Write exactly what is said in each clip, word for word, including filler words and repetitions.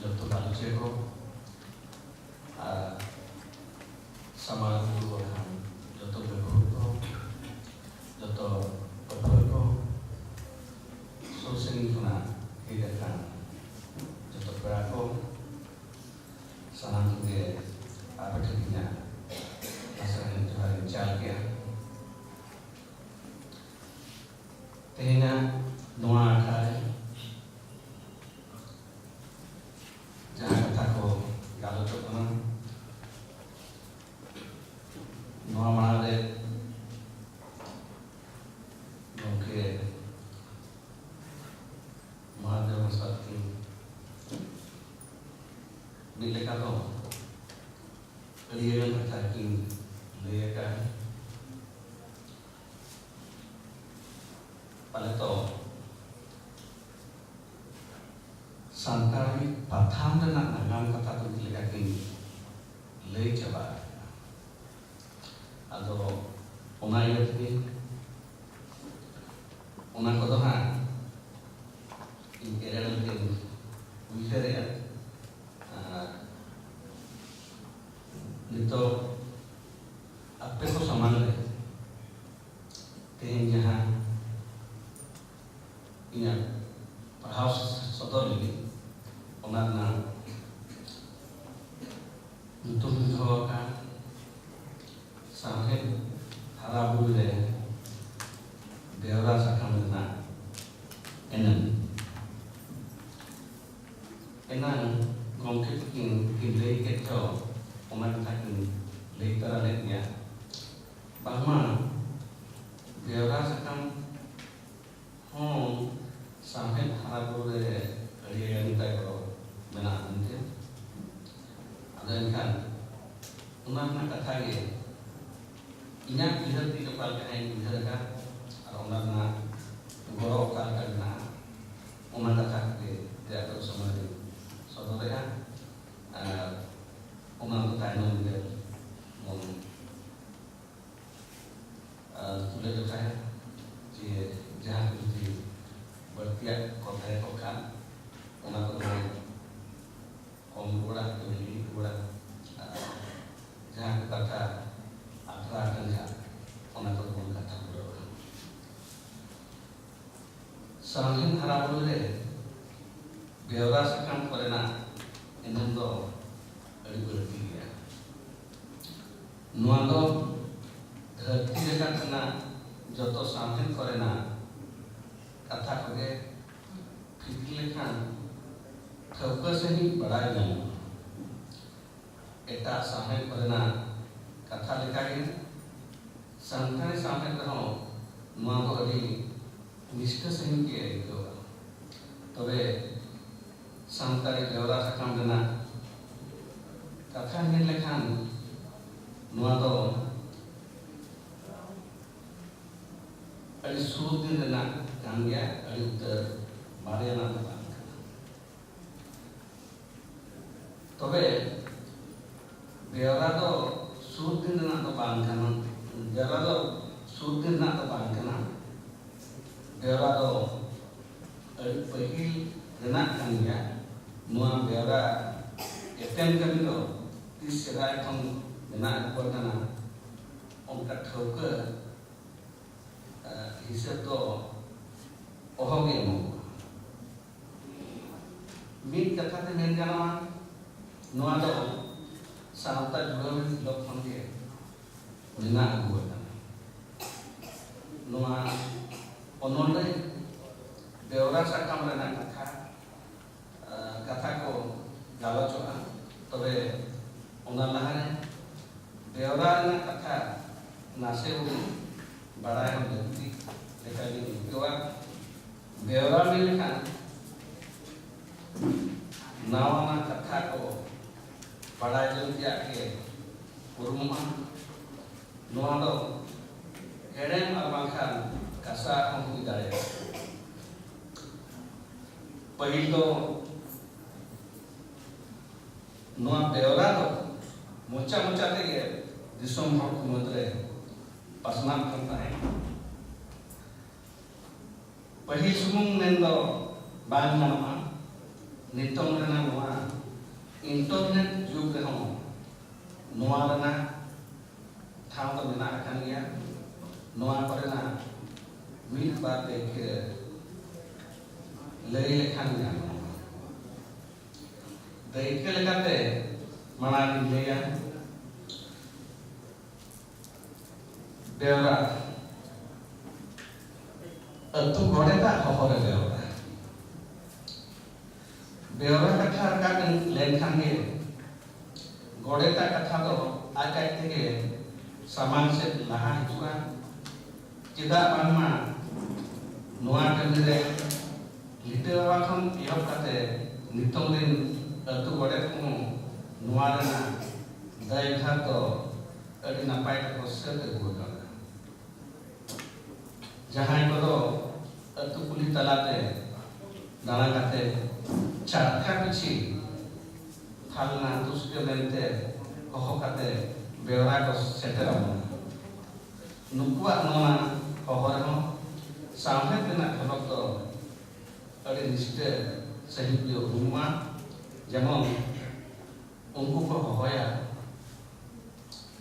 ᱡᱚᱛᱚ ᱜᱟᱞᱚᱪᱤᱭᱟᱹ ᱠᱚ ᱟᱨ ᱥᱟᱢᱟᱝ ᱨᱮ ᱫᱩᱲᱩᱵ ᱟᱠᱟᱱ ᱡᱚᱛᱚ ᱜᱟᱹᱠᱷᱩᱲ ᱠᱚ, ᱡᱚᱛᱚ ᱯᱟᱹᱴᱷᱩᱣᱟᱹ ᱠᱚ, ᱥᱩᱨ ᱥᱟᱺᱜᱤᱧ ᱠᱷᱚᱱᱟᱜ ᱦᱮᱡ ᱟᱠᱟᱱ ᱡᱚᱛᱚ ᱯᱮᱲᱟ ᱠᱚ, ᱥᱟᱱᱟᱢ ᱠᱚᱜᱮ ᱟᱯᱮ ᱴᱷᱮᱱ ᱤᱧᱟᱹᱜ ᱞᱟᱥᱮᱨ ᱡᱚᱦᱟᱨ ᱤᱧ ᱪᱟᱞ ᱠᱮᱜᱼᱟ᱾ ᱛᱮᱦᱮᱧᱟᱜ ᱱᱚᱣᱟ ᱟᱠᱷᱲᱟ ᱨᱮ ᱡᱟᱦᱟᱸ ᱠᱟᱛᱷᱟ ᱠᱚ ᱜᱟᱞᱚᱪᱚᱜ ᱠᱟᱱᱟ, ᱱᱚᱣᱟ ᱢᱟᱲᱟᱝ ᱨᱮ ᱜᱚᱢᱠᱮ ᱢᱚᱦᱟᱫᱮᱵ ᱦᱟᱸᱥᱫᱟ ᱛᱟᱹᱠᱤᱱ ᱢᱤᱫ ᱞᱮᱠᱟ ᱫᱚ ᱟᱹᱰᱤ ᱜᱟᱱ ᱠᱟᱛᱷᱟ ᱠᱤᱱ ᱞᱟᱹᱭ ᱟᱠᱟᱫᱼᱟ᱾ ᱯᱟᱞᱮ ᱛᱚ ᱥᱟᱱᱛᱟᱲᱤ ᱯᱟᱛᱷᱟᱢ ᱨᱮᱱᱟᱜ ᱱᱟᱜᱟᱢ ᱠᱟᱛᱷᱟ ᱫᱚ ᱢᱤᱫ ᱞᱮᱠᱟ ᱠᱤᱱ ᱞᱟᱹᱭ ᱪᱟᱵᱟ ᱟᱠᱟᱫᱼᱟ᱾ ᱟᱫᱚ ᱚᱱᱟ ᱤᱭᱟᱹ ᱛᱮᱜᱮ ᱚᱱᱟ ᱠᱚᱫᱚ ᱦᱟᱸᱜ ᱤᱧ ᱮᱨᱮᱲ ᱞᱮᱠᱟᱧ ᱩᱭᱦᱟᱹᱨᱮᱜᱼᱟ᱾ ᱟᱨ ᱱᱤᱛᱚᱜ ᱟᱯᱮ ᱠᱚ ᱥᱟᱢᱟᱝ ᱨᱮ ᱛᱮᱦᱮᱧ ᱡᱟᱦᱟᱸ ᱤᱧᱟᱹᱜ ᱯᱟᱲᱦᱟᱣ ᱥᱚᱫᱚᱨ ᱞᱟᱹᱜᱤᱫ, ᱚᱱᱟ ᱨᱮᱱᱟᱜ ᱧᱩᱛᱩᱢ ᱤᱧ ᱫᱚᱦᱚ ᱟᱠᱟᱫ ᱥᱟᱶᱦᱮᱫ ᱦᱟᱨᱟ ᱵᱩᱨᱩ ᱨᱮ ᱵᱮᱣᱨᱟ ᱥᱟᱠᱟᱢ ᱨᱮᱱᱟᱜ ᱮᱱᱮᱢ᱾ ᱮᱱᱟᱝ ᱜᱚᱢᱠᱮ ᱛᱟᱹᱠᱤᱱ ᱠᱤᱱ ᱞᱟᱹᱭ ᱠᱮᱫ ᱫᱚ, ᱚᱱᱟ ᱠᱟᱛᱷᱟ ᱠᱤᱱ ᱞᱟᱹᱭ ᱛᱟᱨᱟ ᱞᱮᱫ ᱜᱮᱭᱟ, ᱵᱟᱝᱢᱟ ᱵᱮᱣᱨᱟ ᱥᱟᱠᱟᱢ ᱦᱚᱸ ᱥᱟᱶᱦᱮᱫ ᱦᱟᱨᱟ ᱵᱩᱨᱩ ᱨᱮ ᱟᱹᱰᱤ ᱜᱟᱱ ᱛᱟᱭ ᱜᱚᱲᱚ ᱢᱮᱱᱟᱜᱼᱟ ᱢᱮᱱᱛᱮ᱾ ᱟᱫᱚ ᱮᱱᱠᱷᱟᱱ ᱚᱱᱟ ᱨᱮᱱᱟᱜ ᱠᱟᱛᱷᱟ ᱜᱮ ᱤᱧᱟᱹᱜ ᱩᱭᱦᱟᱹᱨ ᱛᱤᱧ ᱚᱠᱟ ᱞᱮᱠᱟᱧ ᱩᱭᱦᱟᱹᱨ ᱟᱠᱟᱫ ᱟᱨ ᱚᱱᱟ ᱨᱮᱱᱟᱜ ᱜᱚᱲᱚ ᱚᱠᱟ ᱞᱮᱠᱟ ᱢᱮᱱᱟᱜᱼᱟ, ᱚᱱᱟ ᱠᱟᱛᱷᱟ ᱠᱚᱜᱮ ᱛᱮ ᱟᱯᱮ ᱥᱟᱢᱟᱝ ᱨᱮᱧ ᱥᱚᱫᱚᱨᱮᱜᱼᱟ᱾ ᱟᱨ ᱚᱱᱟ ᱫᱚ ᱛᱟᱭᱱᱚᱢ ᱨᱮ ᱵᱚᱱ ᱟᱨ ᱛᱩᱞᱟᱹ ᱡᱚᱠᱷᱟᱭᱟ ᱡᱮ ᱡᱟᱦᱟᱸ ᱠᱚ ᱡᱩᱫᱤ ᱵᱟᱹᱲᱛᱤᱭᱟᱜ ᱠᱚ ᱛᱟᱦᱮᱸ ᱠᱚᱜ ᱠᱷᱟᱱ, ᱚᱱᱟ ᱠᱚᱫᱚ ᱥᱟᱶᱦᱮᱫ ᱦᱟᱨᱟ ᱵᱩᱨᱩ ᱨᱮ ᱵᱮᱣᱨᱟ ᱥᱟᱠᱟᱢ ᱠᱚᱨᱮᱱᱟᱜ ᱮᱱᱮᱢ ᱫᱚ ᱟᱹᱰᱤ ᱵᱟᱹᱲᱛᱤ ᱜᱮᱭᱟ᱾ ᱱᱚᱣᱟ ᱫᱚ ᱫᱷᱟᱹᱨᱛᱤ ᱡᱟᱠᱟᱛ ᱨᱮᱱᱟᱜ ᱡᱚᱛᱚ ᱥᱟᱶᱦᱮᱫ ᱠᱚᱨᱮᱱᱟᱜ ᱠᱟᱛᱷᱟ ᱠᱚᱜᱮ ᱯᱷᱤᱠᱨ ᱞᱮᱠᱷᱟᱱ ᱴᱷᱟᱹᱣᱠᱟᱹ ᱥᱟᱺᱦᱤᱡ ᱵᱟᱲᱟᱭ ᱧᱟᱢᱚᱜᱼᱟ᱾ ᱮᱴᱟᱜ ᱥᱟᱶᱦᱮᱫ ᱠᱚᱨᱮᱱᱟᱜ ᱠᱟᱛᱷᱟ ᱞᱮᱠᱟᱜᱮ ᱥᱟᱱᱛᱟᱲᱤ ᱥᱟᱶᱦᱮᱫ ᱨᱮᱦᱚᱸ ᱱᱚᱣᱟ ᱫᱚ ᱟᱹᱰᱤ ᱱᱤᱥᱴᱷᱟᱹ ᱥᱟᱺᱦᱤᱡ ᱜᱮ ᱟᱹᱭᱠᱟᱹᱣᱜᱼᱟ᱾ ᱛᱚᱵᱮ ᱥᱟᱱᱛᱟᱲᱤ ᱵᱮᱣᱨᱟ ᱥᱟᱠᱟᱢ ᱨᱮᱱᱟᱜ ᱠᱟᱛᱷᱟ ᱢᱮᱱ ᱞᱮᱠᱷᱟᱱ ᱱᱚᱣᱟ ᱫᱚ ᱟᱹᱰᱤ ᱥᱩᱨ ᱫᱤᱱ ᱨᱮᱱᱟᱜ ᱠᱟᱱ ᱜᱮᱭᱟ, ᱟᱹᱰᱤ ᱩᱛᱟᱹᱨ ᱢᱟᱨᱮᱭᱟᱱᱟᱜ ᱫᱚ ᱵᱟᱝ ᱠᱟᱱᱟ᱾ ᱛᱚᱵᱮ ᱵᱮᱣᱨᱟ ᱫᱚ ᱥᱩᱨ ᱫᱤᱱ ᱨᱮᱱᱟᱜ ᱫᱚ ᱵᱟᱝ ᱠᱟᱱᱟ᱾ ᱵᱮᱣᱨᱟ ᱫᱚ ᱥᱩᱨ ᱫᱤᱱ ᱨᱮᱱᱟᱜ ᱫᱚ ᱵᱟᱝ ᱠᱟᱱᱟ᱾ ᱵᱮᱣᱨᱟ ᱫᱚ ᱟᱹᱰᱤ ᱯᱟᱹᱦᱤᱞ ᱨᱮᱱᱟᱜ ᱠᱟᱱ ᱜᱮᱭᱟ᱾ ᱱᱚᱣᱟ ᱵᱮᱣᱨᱟ ᱮᱯᱮᱢ ᱠᱟᱹᱢᱤ ᱫᱚ ᱛᱤᱥ ᱥᱮᱫᱟᱭ ᱠᱷᱚᱱ ᱢᱮᱱᱟᱜ ᱟᱹᱜᱩ ᱟᱠᱟᱱᱟ, ᱚᱱᱠᱟ ᱴᱷᱟᱹᱣᱠᱟᱹ, ᱮ, ᱦᱤᱥᱟᱹᱵ ᱫᱚ ᱚᱦᱚᱜᱮ ᱮᱢᱚᱜᱚᱜᱼᱟ᱾ ᱢᱤᱫ ᱠᱟᱛᱷᱟ ᱛᱮ ᱢᱮᱱ ᱜᱟᱱᱚᱜᱼᱟ, ᱱᱚᱣᱟ ᱫᱚ ᱥᱟᱶᱛᱟ ᱡᱩᱲᱟᱹᱣ ᱦᱤᱞᱳᱜ ᱠᱷᱚᱱ ᱜᱮ ᱢᱮᱱᱟᱜ ᱟᱹᱜᱩ ᱟᱠᱟᱱᱟ᱾ ᱱᱚᱣᱟ ᱚᱱᱚᱬᱦᱮ ᱵᱮᱣᱨᱟ ᱥᱟᱠᱟᱢ ᱨᱮᱱᱟᱜ ᱠᱟᱛᱷᱟ, ᱟ, ᱠᱟᱛᱷᱟ ᱠᱚ ᱜᱟᱞᱚᱪᱚᱜᱼᱟ᱾ ᱛᱚᱵᱮ ᱚᱱᱟ ᱞᱟᱦᱟᱨᱮ ᱵᱮᱣᱨᱟ ᱨᱮᱱᱟᱜ ᱠᱟᱛᱷᱟ ᱱᱟᱥᱮ ᱩᱰᱤᱡ ᱵᱟᱲᱟᱭ ᱦᱚᱸ ᱞᱟᱹᱠᱛᱤ ᱞᱮᱠᱟᱜᱤᱧ ᱟᱹᱭᱠᱟᱹᱣᱟ᱾ ᱵᱮᱣᱨᱟ ᱢᱮᱱ ᱞᱮᱠᱷᱟᱱ ᱱᱟᱣᱟᱱᱟᱜ ᱠᱟᱛᱷᱟ ᱠᱚ ᱵᱟᱲᱟᱭ ᱡᱚᱝ ᱛᱮᱭᱟᱜ ᱜᱮ ᱩᱨᱩᱢᱚᱜᱼᱟ᱾ ᱱᱚᱣᱟ ᱫᱚ ᱦᱮᱲᱮᱢ ᱟᱨ ᱵᱟᱝᱠᱷᱟᱱ ᱠᱟᱥᱟ ᱦᱚᱸ ᱦᱩᱭ ᱫᱟᱲᱮᱭᱟᱜᱼᱟ᱾ ᱯᱟᱹᱦᱤᱞ ᱫᱚ ᱱᱚᱣᱟ ᱵᱮᱣᱨᱟ ᱫᱚ ᱢᱚᱪᱟ ᱢᱚᱪᱟ ᱛᱮᱜᱮ ᱫᱤᱥᱚᱢ ᱦᱚᱲ ᱠᱚ ᱢᱩᱫᱽᱨᱮ ᱯᱟᱥᱱᱟᱜ ᱠᱟᱱ ᱛᱟᱦᱮᱸᱫ᱾ ᱯᱟᱹᱦᱤᱞ ᱥᱩᱢᱩᱝ ᱢᱮᱱ ᱫᱚ ᱵᱟᱝ ᱜᱟᱱᱚᱜᱼᱟ᱾ ᱱᱤᱛᱚᱝ ᱨᱮᱱᱟᱜ ᱱᱚᱣᱟ ᱤᱱᱴᱟᱨᱱᱮᱴ ᱡᱩᱜᱽ ᱨᱮᱦᱚᱸ ᱱᱚᱣᱟ ᱨᱮᱱᱟᱜ ᱴᱷᱟᱶ ᱫᱚ ᱢᱮᱱᱟᱜ ᱟᱠᱟᱱ ᱜᱮᱭᱟ᱾ ᱱᱚᱣᱟ ᱠᱚᱨᱮᱱᱟᱜ ᱢᱤᱫ ᱵᱟᱨ ᱫᱟᱹᱭᱠᱟᱹ ᱞᱟᱹᱭ ᱞᱮᱠᱷᱟᱱ ᱜᱟᱱᱚᱜᱼᱟ᱾ ᱫᱟᱹᱭᱠᱟᱹ ᱞᱮᱠᱟᱛᱮ ᱢᱟᱲᱟᱝ ᱤᱧ ᱞᱟᱹᱭᱟ, ᱵᱮᱣᱨᱟ, ᱟᱹᱛᱩ ᱜᱚᱰᱮᱛᱟᱜ ᱦᱚᱦᱚ ᱨᱮ ᱵᱮᱣᱨᱟ᱾ ᱵᱮᱣᱨᱟ ᱠᱟᱛᱷᱟ ᱨᱟᱠᱟᱵ ᱞᱮᱱᱠᱷᱟᱱ ᱜᱮ ᱜᱚᱰᱮᱛᱟᱜ ᱠᱟᱛᱷᱟ ᱫᱚ ᱟᱡ ᱟᱡ ᱛᱮᱜᱮ ᱥᱟᱢᱟᱝ ᱥᱮᱫ ᱞᱟᱦᱟ ᱦᱤᱡᱩᱜᱼᱟ᱾ ᱪᱮᱫᱟᱜ ᱵᱟᱝᱢᱟ ᱱᱚᱣᱟ ᱠᱟᱹᱢᱤ ᱨᱮ ᱞᱤᱴᱟᱹ ᱵᱟᱵᱟ ᱠᱷᱚᱱ ᱮᱦᱚᱵ ᱠᱟᱛᱮ ᱱᱤᱛᱚᱝ ᱨᱤᱱ ᱟᱹᱛᱩ ᱜᱚᱰᱮᱛ ᱠᱚᱦᱚᱸ ᱱᱚᱣᱟ ᱨᱮᱱᱟᱜ ᱫᱟᱭᱵᱷᱟᱨ ᱫᱚ ᱟᱹᱰᱤ ᱱᱟᱯᱟᱭ ᱛᱮᱠᱚ ᱥᱟᱹᱛ ᱟᱹᱜᱩ ᱟᱠᱟᱫᱟ᱾ ᱡᱟᱦᱟᱸᱭ ᱠᱚᱫᱚ ᱟᱹᱛᱩ ᱠᱩᱞᱦᱤ ᱛᱟᱞᱟᱛᱮ ᱫᱟᱬᱟ ᱠᱟᱛᱮ ᱪᱟᱨᱠᱟ ᱯᱤᱪᱷᱤ ᱯᱷᱟᱞᱱᱟ ᱛᱩᱥᱠᱟᱹ ᱢᱮᱱᱛᱮ ᱦᱚᱦᱚ ᱠᱟᱛᱮ ᱵᱮᱣᱨᱟ ᱠᱚ ᱥᱮᱴᱮᱨ ᱟᱵᱚᱱᱟ᱾ ᱱᱩᱠᱩᱣᱟᱜ ᱱᱚᱣᱟ ᱦᱚᱦᱚ ᱨᱮᱦᱚᱸ ᱥᱟᱶᱦᱮᱫ ᱨᱮᱱᱟᱜ ᱡᱷᱚᱞᱚᱠ ᱫᱚ ᱟᱹᱰᱤ ᱱᱤᱥᱴᱟᱹ ᱥᱟᱹᱦᱤᱡ ᱜᱮ ᱩᱨᱩᱢᱚᱜᱼᱟ᱾ ᱡᱮᱢᱚᱱ ᱩᱱᱠᱩ ᱠᱚ ᱦᱚᱦᱚᱭᱟ,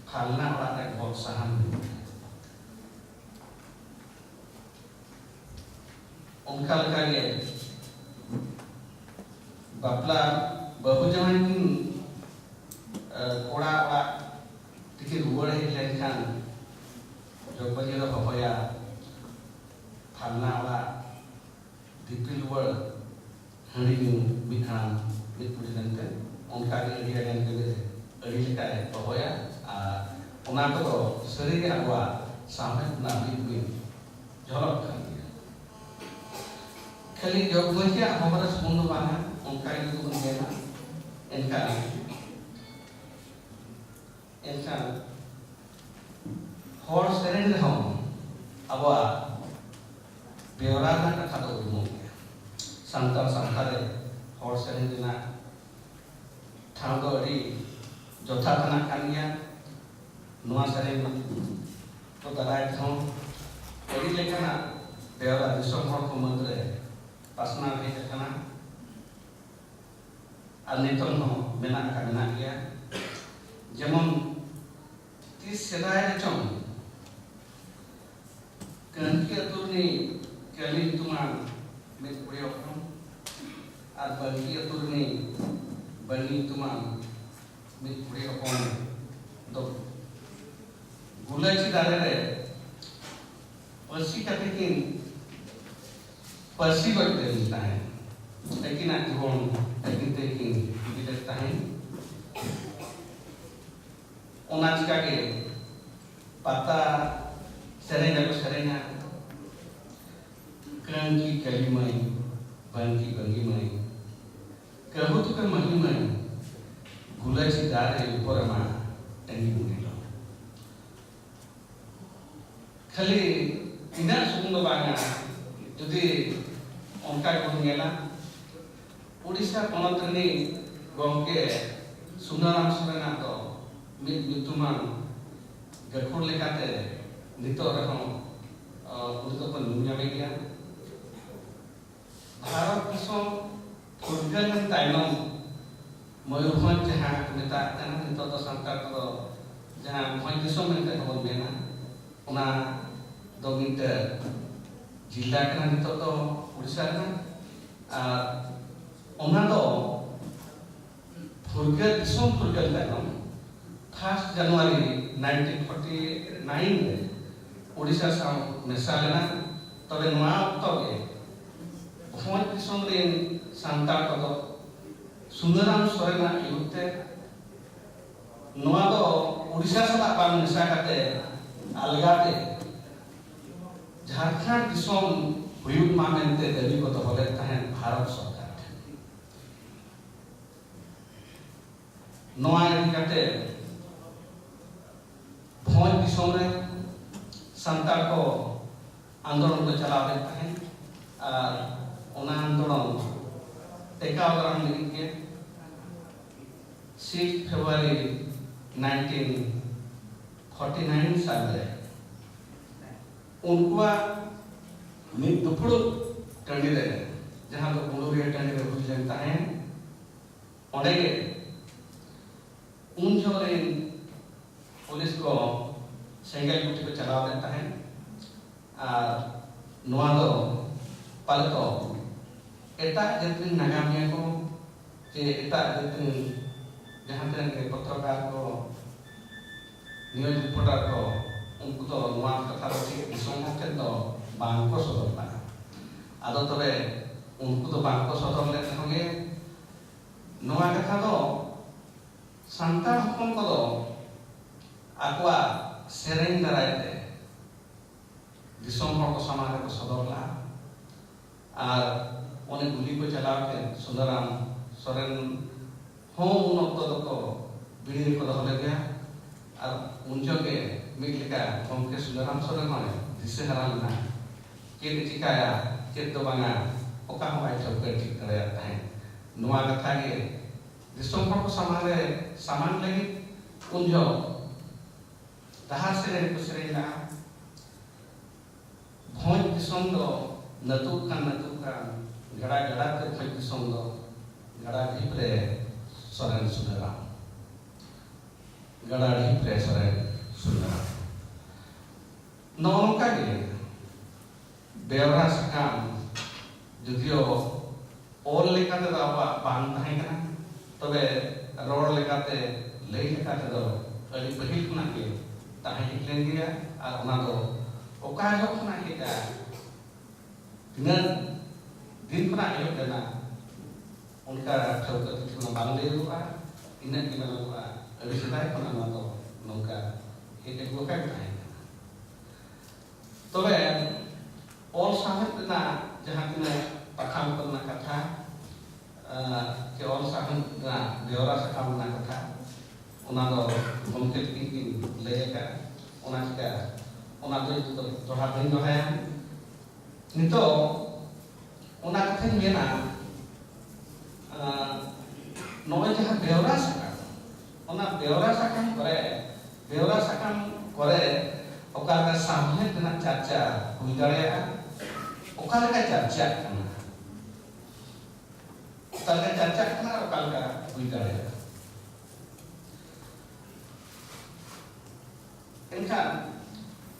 "ᱯᱷᱟᱞᱱᱟ ᱚᱲᱟᱜ ᱨᱮ ᱜᱚᱫ ᱥᱟᱦᱟᱱ ᱢᱮᱱᱟᱜᱼᱟ᱾" ᱚᱱᱠᱟ ᱞᱮᱠᱟᱜᱮ ᱵᱟᱯᱞᱟ ᱵᱟᱹᱦᱩ ᱡᱟᱶᱟᱭ ᱠᱤᱱ, ᱮ, ᱠᱚᱲᱟ ᱚᱲᱟᱜ ᱛᱮᱠᱤᱱ ᱨᱩᱣᱟᱹᱲ ᱦᱮᱡ ᱞᱮᱱᱠᱷᱟᱱ ᱡᱚᱜᱽ ᱢᱟᱹᱡᱷᱤ ᱫᱚ ᱦᱚᱦᱚᱭᱟ, "ᱯᱷᱟᱞᱱᱟ ᱚᱲᱟᱜ ᱫᱤᱯᱤᱞ ᱨᱩᱣᱟᱹᱲ ᱦᱟᱺᱰᱤ ᱧᱩ ᱢᱤᱫ ᱦᱟᱲᱟᱢ ᱢᱤᱫ ᱵᱩᱲᱦᱤ" ᱢᱮᱱᱛᱮ᱾ ᱚᱱᱠᱟᱜᱮ ᱟᱹᱰᱤ ᱟᱹᱰᱤ ᱜᱟᱱ ᱠᱟᱹᱢᱤ ᱨᱮ ᱟᱹᱰᱤ ᱞᱮᱠᱟᱭ ᱦᱚᱦᱚᱭᱟ᱾ ᱟᱨ ᱚᱱᱟ ᱠᱚᱫᱚ ᱥᱟᱹᱨᱤᱜᱮ ᱟᱵᱚᱣᱟᱜ ᱥᱟᱶᱦᱮᱫ ᱨᱮᱱᱟᱜ ᱢᱤᱫ ᱢᱤᱫ ᱡᱷᱚᱞᱚᱠ ᱠᱟᱱ ᱜᱮᱭᱟ᱾ ᱠᱷᱟᱹᱞᱤ ᱡᱚᱜᱽ ᱢᱟᱹᱡᱷᱤᱭᱟᱜ ᱦᱚᱦᱚ ᱨᱮ ᱥᱩᱢᱩᱝ ᱫᱚ ᱵᱟᱝᱟ, ᱚᱱᱠᱟ ᱜᱮ ᱡᱩᱫᱤ ᱵᱚᱱ ᱧᱮᱞᱟ, ᱮᱱᱠᱷᱟᱱ, ᱮᱱᱠᱷᱟᱱ ᱦᱚᱲ ᱥᱮᱨᱮᱧ ᱨᱮᱦᱚᱸ ᱟᱵᱚᱣᱟᱜ ᱵᱮᱣᱨᱟ ᱨᱮᱱᱟᱜ ᱠᱟᱛᱷᱟ ᱫᱚ ᱩᱨᱩᱢᱚᱜ ᱜᱮᱭᱟ᱾ ᱥᱟᱱᱛᱟᱲ ᱥᱟᱶᱛᱟ ᱨᱮ ᱦᱚᱲ ᱥᱮᱨᱮᱧ ᱨᱮᱱᱟᱜ ᱴᱷᱟᱶ ᱫᱚ ᱟᱹᱰᱤ ᱡᱚᱛᱷᱟᱛ ᱟᱱᱟᱜ ᱠᱟᱱ ᱜᱮᱭᱟ᱾ ᱱᱚᱣᱟ ᱥᱮᱨᱮᱧ ᱠᱚ ᱫᱟᱨᱟᱭ ᱛᱮᱦᱚᱸ ᱟᱹᱰᱤ ᱞᱮᱠᱟᱱᱟᱜ ᱵᱮᱣᱨᱟ ᱫᱤᱥᱚᱢ ᱦᱚᱲ ᱠᱚ ᱢᱩᱫᱽᱨᱮ ᱯᱟᱥᱱᱟᱣ ᱦᱮᱡ ᱟᱠᱟᱱᱟ᱾ ᱟᱨ ᱱᱤᱛᱚᱝ ᱦᱚᱸ ᱢᱮᱱᱟᱜ ᱟᱠᱟᱫ, ᱢᱮᱱᱟᱜ ᱜᱮᱭᱟ᱾ ᱡᱮᱢᱚᱱ ᱛᱤᱥ ᱥᱮᱫᱟᱭ ᱨᱮᱪᱚᱝ ᱠᱟᱹᱱᱠᱤ ᱟᱹᱛᱩ ᱨᱤᱱᱤᱡ ᱠᱟᱹᱞᱤ ᱧᱩᱛᱩᱢᱟᱱ ᱢᱤᱫ ᱠᱩᱲᱤ ᱦᱚᱯᱚᱱ ᱟᱨ ᱵᱟᱝᱜᱤ ᱟᱹᱛᱩ ᱨᱤᱱᱤᱡ ᱵᱟᱝᱜᱤ ᱧᱩᱛᱩᱢᱟᱱ ᱢᱤᱫ ᱠᱩᱲᱤ ᱦᱚᱯᱚᱱ ᱫᱚ ᱜᱩᱞᱟᱹᱪᱤ ᱫᱟᱨᱮ ᱨᱮ ᱯᱟᱹᱥᱤ ᱠᱟᱛᱮ ᱠᱤᱱ ᱯᱟᱹᱥᱤ ᱜᱚᱡ ᱞᱮᱱ ᱛᱟᱦᱮᱸᱫ᱾ ᱟᱹᱠᱤᱱᱟᱜ ᱡᱤᱵᱚᱱ ᱟᱹᱠᱤᱱ ᱛᱮᱠᱤᱱ ᱤᱫᱤ ᱞᱮᱫ ᱛᱟᱦᱮᱸᱫ᱾ ᱚᱱᱟ ᱪᱤᱠᱟᱹ ᱜᱮ ᱯᱟᱛᱟ ᱥᱮᱨᱮᱧ ᱨᱮᱠᱚ ᱥᱮᱨᱮᱧᱟ, ᱠᱟᱹᱝᱠᱤ ᱠᱟᱹᱞᱤ ᱢᱟᱹᱭ, ᱵᱟᱝᱠᱤ ᱵᱟᱝᱜᱤ ᱢᱟᱹᱭ, ᱠᱟᱹᱦᱩ ᱛᱩᱠᱟᱹ ᱢᱟᱹᱦᱤ ᱢᱟᱹᱭ, ᱜᱩᱞᱟᱹᱪᱤ ᱫᱟᱨᱮ ᱩᱯᱚᱨ ᱢᱟ ᱴᱟᱺᱜᱤ ᱵᱩᱱᱤ ᱞᱚ᱾ ᱠᱷᱟᱹᱞᱤ ᱤᱱᱟᱹᱜ ᱥᱩᱢᱩᱝ ᱫᱚ ᱵᱟᱝᱟ, ᱡᱩᱫᱤ ᱚᱱᱠᱟ ᱜᱮᱵᱚᱱ ᱧᱮᱞᱟ, ᱩᱲᱤᱥᱥᱟ ᱯᱚᱱᱚᱛ ᱨᱤᱱᱤᱡ ᱜᱚᱢᱠᱮ ᱥᱩᱱᱟᱨᱟᱢ ᱥᱚᱨᱮᱱᱟᱜ ᱫᱚ ᱢᱤᱫ ᱧᱩᱛᱩᱢᱟᱱ ᱜᱟᱹᱠᱷᱩᱲ ᱞᱮᱠᱟᱛᱮ ᱱᱤᱛᱚᱜ ᱨᱮᱦᱚᱸ, ᱚ, ᱩᱱᱤ ᱫᱚᱵᱚᱱ ᱧᱩᱢ ᱧᱟᱢᱮ ᱜᱮᱭᱟ᱾ ᱵᱷᱟᱨᱚᱛ ᱫᱤᱥᱚᱢ ᱯᱷᱩᱨᱜᱟᱹᱞ ᱮᱱ ᱛᱟᱭᱱᱚᱢ ᱢᱚᱭᱩᱨᱵᱷᱚᱸᱡᱽ ᱡᱟᱦᱟᱸ ᱠᱚ ᱢᱮᱛᱟᱜ ᱠᱟᱱᱟ, ᱱᱤᱛᱚᱜ ᱫᱚ ᱥᱟᱱᱛᱟᱲ ᱠᱚᱫᱚ ᱡᱟᱦᱟᱸ ᱵᱷᱚᱸᱡᱽ ᱫᱤᱥᱚᱢ ᱢᱮᱱᱛᱮ ᱦᱚᱸᱵᱚᱱ ᱢᱮᱱᱟ, ᱚᱱᱟ ᱫᱚ ᱢᱤᱫᱴᱟᱹᱝ ᱡᱤᱞᱟ ᱠᱟᱱᱟ ᱱᱤᱛᱚᱜ ᱫᱚ ᱩᱲᱤᱥᱥᱟ ᱨᱮᱱᱟᱜ᱾ ᱟᱨ ᱚᱱᱟ ᱫᱚ ᱯᱷᱩᱨᱜᱟᱹᱞ, ᱫᱤᱥᱚᱢ ᱯᱷᱩᱨᱜᱟᱹᱞ ᱛᱟᱭᱱᱚᱢ first January nineteen forty nine ᱨᱮ ᱳᱰᱤᱥᱟ ᱥᱟᱶ ᱢᱮᱥᱟ ᱞᱮᱱᱟ᱾ ᱛᱚᱵᱮ ᱱᱚᱣᱟ ᱚᱠᱛᱚ ᱜᱮ ᱵᱷᱚᱸᱡᱽ ᱫᱤᱥᱚᱢ ᱨᱮᱱ ᱥᱟᱱᱛᱟᱲ ᱠᱚᱫᱚ ᱥᱩᱱᱟᱹᱨᱟᱢ ᱥᱚᱨᱮᱱᱟᱜ ᱟᱹᱭᱩᱨ ᱛᱮ ᱱᱚᱣᱟ ᱫᱚ ᱳᱰᱤᱥᱟ ᱥᱟᱞᱟᱜ ᱵᱟᱝ ᱢᱮᱥᱟ ᱠᱟᱛᱮ ᱟᱞᱜᱟ ᱛᱮ ᱡᱷᱟᱲᱠᱷᱚᱸᱰ ᱫᱤᱥᱚᱢ ᱦᱩᱭᱩᱜ ᱢᱟ ᱢᱮᱱᱛᱮ ᱫᱟᱹᱵᱤ ᱠᱚ ᱫᱚᱦᱚ ᱞᱮᱫ ᱛᱟᱦᱮᱸᱫ ᱵᱷᱟᱨᱚᱛ ᱥᱚᱨᱠᱟᱨ ᱴᱷᱮᱱ᱾ ᱱᱚᱣᱟ ᱤᱫᱤ ᱠᱟᱛᱮ ᱵᱷᱚᱸᱡᱽ ᱫᱤᱥᱚᱢ ᱨᱮ ᱥᱟᱱᱛᱟᱲ ᱠᱚ ᱟᱱᱫᱳᱞᱚᱱ ᱠᱚ ᱪᱟᱞᱟᱣ ᱞᱮᱫ ᱛᱟᱦᱮᱸᱫ ᱟᱨ ᱚᱱᱟ ᱟᱱᱫᱳᱞᱚᱱ ᱴᱮᱠᱟᱣ ᱫᱟᱨᱟᱢ ᱞᱟᱹᱜᱤᱫ ᱜᱮ six February nineteen forty nine ᱥᱟᱞ ᱨᱮ ᱩᱱᱠᱩᱣᱟᱜ ᱢᱤᱫ ᱫᱩᱯᱲᱩᱵ ᱴᱟᱺᱰᱤ ᱨᱮ, ᱡᱟᱦᱟᱸ ᱫᱚ ᱵᱩᱰᱩᱨᱤᱭᱟᱹ ᱴᱟᱺᱰᱤ ᱨᱮ ᱦᱩᱭ ᱞᱮᱱ ᱛᱟᱦᱮᱸᱫ, ᱚᱸᱰᱮ ᱜᱮ ᱩᱱ ᱡᱚᱦᱚᱜ ᱨᱮᱱ ᱯᱩᱞᱤᱥ ᱠᱚ ᱥᱮᱸᱜᱮᱞ ᱜᱩᱴᱤ ᱠᱚ ᱪᱟᱞᱟᱣ ᱞᱮᱫ ᱛᱟᱦᱮᱸᱫ᱾ ᱟᱨ ᱱᱚᱣᱟ ᱫᱚ ᱯᱟᱞᱮ ᱫᱚ ᱡᱟᱹᱛ ᱨᱮᱱ ᱱᱟᱜᱟᱢᱤᱭᱟᱹ ᱠᱚ ᱪᱮ ᱮᱴᱟᱜ ᱡᱟᱹᱛ ᱨᱮᱱ ᱡᱟᱦᱟᱸ ᱛᱤᱱᱟᱹᱜ ᱜᱮ ᱯᱚᱛᱨᱚᱠᱟᱨ ᱠᱚ, ᱱᱤᱭᱩᱡᱽ ᱨᱤᱯᱳᱨᱴᱟᱨ ᱠᱚ, ᱩᱱᱠᱩ ᱫᱚ ᱱᱚᱣᱟ ᱠᱟᱛᱷᱟ ᱫᱚ ᱪᱮᱫ ᱫᱤᱥᱚᱢ ᱦᱚᱲ ᱴᱷᱮᱱ ᱫᱚ ᱵᱟᱝ ᱠᱚ ᱥᱚᱫᱚᱨ ᱞᱮᱫᱟ᱾ ᱟᱫᱚ ᱛᱚᱵᱮ ᱩᱱᱠᱩ ᱫᱚ ᱵᱟᱝ ᱠᱚ ᱥᱚᱫᱚᱨ ᱞᱮᱫ ᱨᱮᱦᱚᱸ ᱜᱮ, ᱱᱚᱣᱟ ᱠᱟᱛᱷᱟ ᱫᱚ ᱥᱟᱱᱛᱟᱲ ᱦᱚᱯᱚᱱ ᱠᱚᱫᱚ ᱟᱠᱚᱣᱟᱜ ᱥᱮᱨᱮᱧ ᱫᱟᱨᱟᱭ ᱛᱮ ᱫᱤᱥᱚᱢ ᱦᱚᱲ ᱠᱚ ᱥᱟᱢᱟᱝ ᱨᱮᱠᱚ ᱥᱚᱫᱚᱨ ᱞᱮᱫᱼᱟ᱾ ᱟᱨ ᱚᱱᱮ ᱜᱩᱞᱤ ᱠᱚ ᱪᱟᱞᱟᱣ ᱠᱮᱫ ᱥᱩᱱᱟᱨᱟᱢ ᱥᱚᱨᱮᱱ ᱦᱚᱸ ᱩᱱ ᱚᱠᱛᱚ ᱫᱚᱠᱚ ᱵᱤᱲᱤ ᱨᱮᱠᱚ ᱫᱚᱦᱚ ᱞᱮᱫᱮᱭᱟ᱾ ᱟᱨ ᱩᱱ ᱡᱚᱦᱚᱜ ᱜᱮ ᱢᱤᱫ ᱞᱮᱠᱟ ᱜᱚᱢᱠᱮ ᱥᱩᱱᱟᱨᱟᱢ ᱥᱚᱨᱮᱱ ᱦᱚᱸᱭ ᱫᱤᱥᱟᱹ ᱦᱟᱨᱟ ᱞᱮᱱᱟ᱾ ᱪᱮᱫ ᱮ ᱪᱤᱠᱟᱹᱭᱟ, ᱪᱮᱫ ᱫᱚ ᱵᱟᱝᱟ, ᱚᱠᱟ ᱦᱚᱸ ᱵᱟᱭ ᱴᱷᱟᱹᱣᱠᱟᱹ ᱴᱷᱤᱠ ᱫᱟᱲᱮᱭᱟᱜ ᱛᱟᱦᱮᱸᱫ᱾ ᱱᱚᱣᱟ ᱠᱟᱛᱷᱟ ᱜᱮ ᱫᱤᱥᱚᱢ ᱦᱚᱲ ᱠᱚ ᱥᱟᱢᱟᱝ ᱨᱮ ᱥᱟᱢᱟᱝ ᱞᱟᱹᱜᱤᱫ ᱩᱱ ᱡᱚᱦᱚᱜ ᱰᱟᱦᱟᱨ ᱥᱮᱨᱮᱧ ᱠᱚ ᱥᱮᱨᱮᱧ ᱞᱮᱫᱼᱟ᱾ ᱵᱷᱚᱸᱡᱽ ᱫᱤᱥᱚᱢ ᱫᱚ ᱱᱟᱹᱛᱩᱜ ᱠᱟᱱ ᱱᱟᱹᱛᱩᱜ ᱠᱟᱱ, ᱜᱟᱰᱟ ᱜᱟᱰᱟ ᱛᱮ ᱵᱷᱚᱸᱡᱽ ᱫᱤᱥᱚᱢ ᱫᱚ, ᱜᱟᱰᱟ ᱰᱷᱤᱯ ᱨᱮ ᱥᱚᱨᱮᱱ ᱥᱩᱱᱟᱹᱨᱟᱢ, ᱜᱟᱰᱟ ᱰᱷᱤᱯ ᱨᱮ ᱥᱚᱨᱮᱱ ᱥᱩᱱᱟᱹᱨᱟᱢ᱾ ᱱᱚᱜᱼᱚ ᱱᱚᱝᱠᱟ ᱜᱮ ᱵᱮᱣᱨᱟ ᱥᱟᱠᱟᱢ ᱡᱩᱫᱤᱭᱳ ᱚᱞ ᱞᱮᱠᱟ ᱛᱮᱫᱚ ᱟᱵᱚᱣᱟᱜ ᱵᱟᱝ ᱛᱟᱦᱮᱸ ᱠᱟᱱᱟ, ᱛᱚᱵᱮ ᱨᱚᱲ ᱞᱮᱠᱟᱛᱮ, ᱞᱟᱹᱭ ᱞᱮᱠᱟ ᱛᱮᱫᱚ ᱟᱹᱰᱤ ᱯᱟᱹᱦᱤᱞ ᱠᱷᱚᱱᱟᱜ ᱜᱮ ᱛᱟᱦᱮᱸ ᱦᱮᱡ ᱞᱮᱱ ᱜᱮᱭᱟ᱾ ᱟᱨ ᱚᱱᱟ ᱫᱚ ᱚᱠᱟ ᱡᱚᱦᱚᱜ ᱠᱷᱚᱱᱟᱜ ᱦᱮᱡ ᱮᱱᱟ, ᱛᱤᱱᱟᱹᱜ ᱫᱤᱱ ᱠᱷᱚᱱᱟᱜ ᱮᱦᱚᱵ ᱞᱮᱱᱟ, ᱚᱱᱠᱟ ᱴᱷᱟᱹᱣᱠᱟᱹ ᱛᱤᱛᱷᱤ ᱢᱟ ᱵᱟᱝ ᱞᱟᱹᱭᱚᱜᱼᱟ᱾ ᱤᱱᱟᱹᱜ ᱜᱮ ᱢᱮᱱᱚᱜᱚᱜᱼᱟ, ᱟᱹᱰᱤ ᱥᱮᱫᱟᱭ ᱠᱷᱚᱱᱟᱜ ᱱᱚᱣᱟ ᱫᱚ ᱱᱚᱝᱠᱟ ᱦᱮᱡ ᱟᱹᱜᱩ ᱟᱠᱟᱱ ᱛᱟᱦᱮᱸ ᱠᱟᱱᱟ᱾ ᱛᱚᱵᱮ ᱚᱞ ᱥᱟᱶᱦᱮᱫ ᱨᱮᱱᱟᱜ ᱡᱟᱦᱟᱸ ᱛᱤᱱᱟᱹᱜ ᱯᱟᱛᱷᱟᱢ ᱠᱚᱨᱮᱱᱟᱜ ᱠᱟᱛᱷᱟ, ᱟᱸ, ᱪᱮ ᱚᱞ ᱥᱟᱶᱦᱮᱫ ᱨᱮᱱᱟᱜ ᱵᱮᱣᱨᱟ ᱥᱟᱠᱟᱢ ᱨᱮᱱᱟᱜ ᱠᱟᱛᱷᱟ, ᱚᱱᱟ ᱫᱚ ᱜᱚᱢᱠᱮ ᱛᱟᱹᱠᱤᱱ ᱠᱤᱱ ᱞᱟᱹᱭ ᱟᱠᱟᱫᱼᱟ᱾ ᱚᱱᱟ ᱪᱤᱠᱟᱹ ᱚᱱᱟ ᱫᱚ ᱤᱧ ᱫᱚ ᱫᱚᱦᱲᱟ ᱵᱟᱹᱧ ᱫᱚᱦᱲᱟᱭᱟ᱾ ᱱᱤᱛᱚᱜ ᱚᱱᱟ ᱠᱟᱛᱷᱟᱧ ᱢᱮᱱᱟ, ᱟᱸ, ᱱᱚᱜᱼᱚᱭ ᱡᱟᱦᱟᱸ ᱵᱮᱣᱨᱟ ᱥᱟᱠᱟᱢ, ᱚᱱᱟ ᱵᱮᱣᱨᱟ ᱥᱟᱠᱟᱢ ᱠᱚᱨᱮ, ᱵᱮᱣᱨᱟ ᱥᱟᱠᱟᱢ ᱠᱚᱨᱮ ᱚᱠᱟ ᱞᱮᱠᱟ ᱥᱟᱶᱦᱮᱫ ᱨᱮᱱᱟᱜ ᱪᱟᱨᱪᱟ ᱦᱩᱭ ᱫᱟᱲᱮᱭᱟᱜᱼᱟ, ᱚᱠᱟ ᱞᱮᱠᱟ ᱪᱟᱨᱪᱟᱜ ᱠᱟᱱᱟ, ᱚᱠᱟ ᱞᱮᱠᱟ ᱪᱟᱨᱪᱟᱜ ᱠᱟᱱᱟ ᱟᱨ ᱚᱠᱟ ᱞᱮᱠᱟ ᱦᱩᱭ ᱫᱟᱲᱮᱭᱟᱜᱼᱟ᱾ ᱮᱱᱠᱷᱟᱱ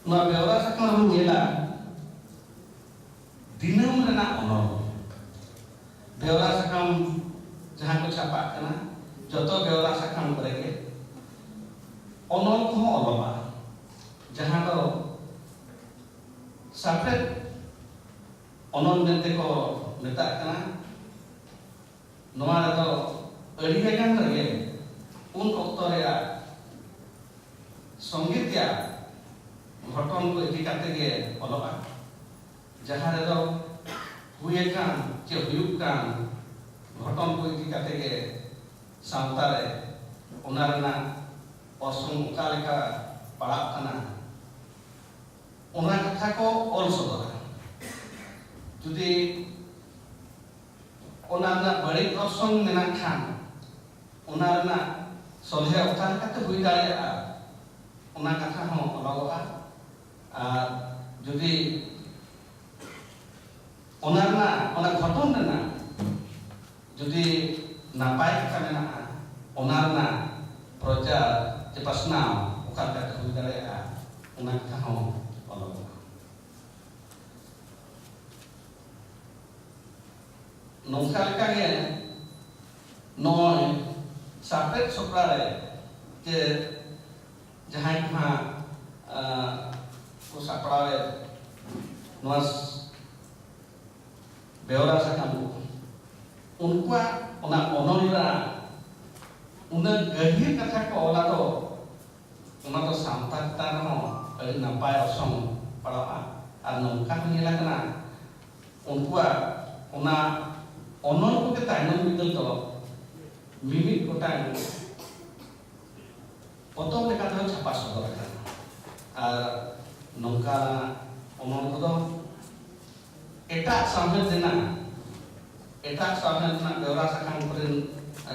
ᱱᱚᱣᱟ ᱵᱮᱣᱨᱟ ᱥᱟᱠᱟᱢ ᱨᱮᱵᱚᱱ ᱧᱮᱞᱟ, ᱫᱤᱱᱟᱹᱢ ᱨᱮᱱᱟᱜ ᱚᱱᱚᱞ, ᱪᱷᱟᱯᱟᱜ ᱠᱟᱱᱟ, ᱡᱚᱛᱚ ᱵᱮᱣᱨᱟ ᱥᱟᱠᱟᱢ ᱠᱚᱨᱮ ᱜᱮ ᱚᱱᱚᱞ ᱠᱚᱦᱚᱸ ᱚᱞᱚᱜᱼᱟ, ᱡᱟᱦᱟᱸ ᱫᱚ ᱥᱟᱯᱲᱮᱫ ᱚᱱᱚᱞ ᱢᱮᱱᱛᱮ ᱠᱚ ᱢᱮᱛᱟᱜ ᱠᱟᱱᱟ᱾ ᱱᱚᱣᱟ ᱨᱮᱫᱚ ᱟᱹᱰᱤ ᱞᱮᱠᱟᱱ ᱨᱮᱜᱮ ᱩᱱ ᱚᱠᱛᱚ ᱨᱮᱭᱟᱜ ᱥᱚᱝᱜᱤᱛ ᱨᱮᱭᱟᱜ ᱜᱷᱚᱴᱚᱱ ᱠᱚ ᱤᱫᱤ ᱠᱟᱛᱮ ᱜᱮ ᱚᱞᱚᱜᱼᱟ, ᱡᱟᱦᱟᱸ ᱨᱮᱫᱚ ᱦᱩᱭ ᱟᱠᱟᱱ ᱪᱮ ᱦᱩᱭᱩᱜ ᱠᱟᱱ ᱜᱷᱚᱴᱚᱱ ᱠᱚ ᱤᱫᱤ ᱠᱟᱛᱮ ᱜᱮ ᱥᱟᱶᱛᱟ ᱨᱮ ᱚᱱᱟ ᱨᱮᱱᱟᱜ ᱚᱨᱥᱚᱝ ᱚᱠᱟ ᱞᱮᱠᱟ ᱯᱟᱲᱟᱜ ᱠᱟᱱᱟ, ᱚᱱᱟ ᱠᱟᱛᱷᱟ ᱠᱚ ᱚᱞ ᱥᱚᱫᱚᱨᱟ᱾ ᱡᱩᱫᱤ ᱚᱱᱟ ᱨᱮᱱᱟᱜ ᱵᱟᱹᱲᱤᱡ ᱚᱨᱥᱚᱝ ᱢᱮᱱᱟᱜ ᱠᱷᱟᱱ, ᱚᱱᱟ ᱨᱮᱱᱟᱜ ᱥᱚᱞᱦᱮ ᱚᱠᱟ ᱞᱮᱠᱟᱛᱮ ᱦᱩᱭ ᱫᱟᱲᱮᱭᱟᱜᱼᱟ, ᱚᱱᱟ ᱠᱟᱛᱷᱟ ᱦᱚᱸ ᱚᱞᱚᱜᱚᱜᱼᱟ᱾ ᱟᱨ ᱡᱩᱫᱤ ᱚᱱᱟ ᱨᱮᱱᱟᱜ, ᱚᱱᱟ ᱜᱷᱚᱴᱚᱱ ᱨᱮᱱᱟᱜ ᱡᱩᱫᱤ ᱱᱟᱯᱟᱭ ᱠᱟᱛᱷᱟ ᱢᱮᱱᱟᱜᱼᱟ, ᱚᱱᱟ ᱨᱮᱱᱟᱜ ᱯᱨᱚᱪᱟᱨ ᱪᱮ ᱯᱟᱥᱱᱟᱣ ᱚᱠᱟ ᱞᱮᱠᱟᱛᱮ ᱦᱩᱭ ᱫᱟᱲᱮᱭᱟᱜᱼᱟ, ᱚᱱᱟ ᱠᱟᱛᱷᱟ ᱦᱚᱸ ᱚᱞᱚᱜᱚᱜᱼᱟ᱾ ᱱᱚᱝᱠᱟ ᱞᱮᱠᱟᱜᱮ ᱱᱚᱜᱼᱚᱭ ᱥᱟᱯᱲᱮᱫ ᱥᱚᱯᱲᱟᱣ ᱨᱮ ᱪᱮ ᱡᱟᱦᱟᱸᱭ ᱠᱚ ᱦᱟᱸᱜ, ᱟᱸ, ᱠᱚ ᱥᱟᱯᱲᱟᱣᱮᱫ ᱱᱚᱣᱟ ᱵᱮᱣᱨᱟ ᱥᱟᱠᱟᱢ ᱠᱚ, ᱩᱱᱠᱩᱣᱟᱜ ᱚᱱᱟ ᱚᱱᱚᱞ ᱨᱮᱱᱟᱜ ᱩᱱᱟᱹᱜ ᱜᱟᱹᱦᱤᱨ ᱠᱟᱛᱷᱟ ᱠᱚ ᱚᱞᱟ ᱫᱚ, ᱚᱱᱟ ᱫᱚ ᱥᱟᱶᱛᱟ ᱪᱮᱛᱟᱱ ᱨᱮᱦᱚᱸ ᱟᱹᱰᱤ ᱱᱟᱯᱟᱭ ᱚᱨᱥᱚᱝ ᱯᱟᱲᱟᱜᱼᱟ᱾ ᱟᱨ ᱱᱚᱝᱠᱟ ᱦᱚᱸ ᱧᱮᱞ ᱟᱠᱟᱱᱟ, ᱩᱱᱠᱩᱣᱟᱜ ᱚᱱᱟ ᱚᱱᱚᱞ ᱠᱚᱜᱮ ᱛᱟᱭᱱᱚᱢ ᱵᱤᱫᱟᱹᱞ ᱫᱚ ᱢᱤᱢᱤᱫ ᱜᱚᱴᱟᱝ ᱯᱚᱛᱚᱵ ᱞᱮᱠᱟ ᱛᱮᱦᱚᱸ ᱪᱷᱟᱯᱟ ᱥᱚᱫᱚᱨ ᱟᱠᱟᱱᱟ᱾ ᱟᱨ ᱱᱚᱝᱠᱟᱱᱟᱜ ᱚᱱᱚᱞ ᱠᱚᱫᱚ ᱮᱴᱟᱜ ᱥᱟᱶᱦᱮᱫ ᱨᱮᱱᱟᱜ, ᱮᱴᱟᱜ ᱥᱟᱶᱦᱮᱫ ᱨᱮᱱᱟᱜ ᱵᱮᱣᱨᱟ ᱥᱟᱠᱟᱢ ᱠᱚᱨᱮᱱ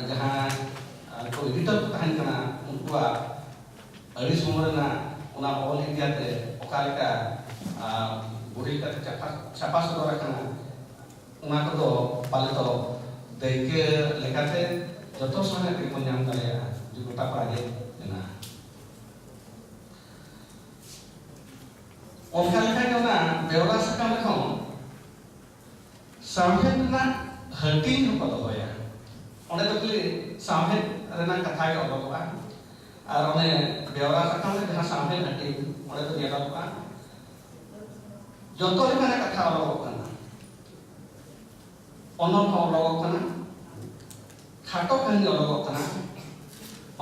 ᱡᱟᱦᱟᱸ, ᱟᱨ ᱠᱚ ᱮᱰᱤᱴᱚᱨ ᱠᱚ ᱛᱟᱦᱮᱱ ᱠᱟᱱᱟ, ᱩᱱᱠᱩᱣᱟᱜ ᱟᱹᱲᱤᱥ ᱦᱚᱲᱢᱚ ᱨᱮᱱᱟᱜ ᱚᱱᱟ ᱚᱞ ᱤᱫᱤ ᱠᱟᱛᱮ ᱚᱠᱟ ᱞᱮᱠᱟ, ᱟᱨ ᱵᱩᱰᱤ ᱠᱟᱛᱮ ᱪᱷᱟᱯᱟ, ᱪᱷᱟᱯᱟ ᱥᱚᱫᱚᱨ ᱟᱠᱟᱱᱟ, ᱚᱱᱟ ᱠᱚᱫᱚ ᱯᱟᱞᱮ ᱫᱚ ᱫᱟᱹᱭᱠᱟᱹ ᱞᱮᱠᱟᱛᱮ ᱡᱚᱛᱚ ᱥᱟᱶᱦᱮᱫ ᱨᱮᱜᱮ ᱵᱚᱱ ᱧᱟᱢ ᱫᱟᱲᱮᱭᱟᱜᱼᱟ, ᱡᱮ ᱜᱚᱴᱟ ᱯᱟᱲᱟ ᱜᱮ ᱢᱮᱱᱟᱜᱼᱟ᱾ ᱚᱱᱠᱟ ᱞᱮᱠᱟᱜᱮ ᱚᱱᱟ ᱵᱮᱣᱨᱟ ᱥᱟᱠᱟᱢ ᱨᱮᱦᱚᱸ ᱥᱟᱶᱦᱮᱫ ᱨᱮᱱᱟᱜ ᱦᱟᱹᱴᱤᱧ ᱦᱚᱸᱠᱚ ᱫᱚᱦᱚᱭᱟ᱾ ᱚᱸᱰᱮ ᱫᱚ ᱠᱷᱟᱹᱞᱤ ᱥᱟᱶᱦᱮᱫ ᱨᱮᱱᱟᱜ ᱠᱟᱛᱷᱟ ᱜᱮ ᱚᱞᱚᱜᱚᱜᱼᱟ᱾ ᱟᱨ ᱚᱱᱮ ᱵᱮᱣᱨᱟ ᱥᱟᱠᱟᱢ ᱨᱮ ᱡᱟᱦᱟᱸ ᱥᱟᱶᱦᱮᱫ ᱦᱟᱹᱴᱤᱧ, ᱚᱸᱰᱮ ᱫᱚ ᱧᱮᱞᱚᱜᱚᱜᱼᱟ ᱡᱚᱛᱚ ᱞᱮᱠᱟᱱᱟᱜ ᱠᱟᱛᱷᱟ ᱚᱞᱚᱜᱚᱜ ᱠᱟᱱᱟ᱾ ᱚᱱᱚᱞ ᱦᱚᱸ ᱚᱞᱚᱜᱚᱜ ᱠᱟᱱᱟ, ᱠᱷᱟᱴᱚ ᱠᱟᱹᱦᱱᱤ ᱚᱞᱚᱜᱚᱜ ᱠᱟᱱᱟ,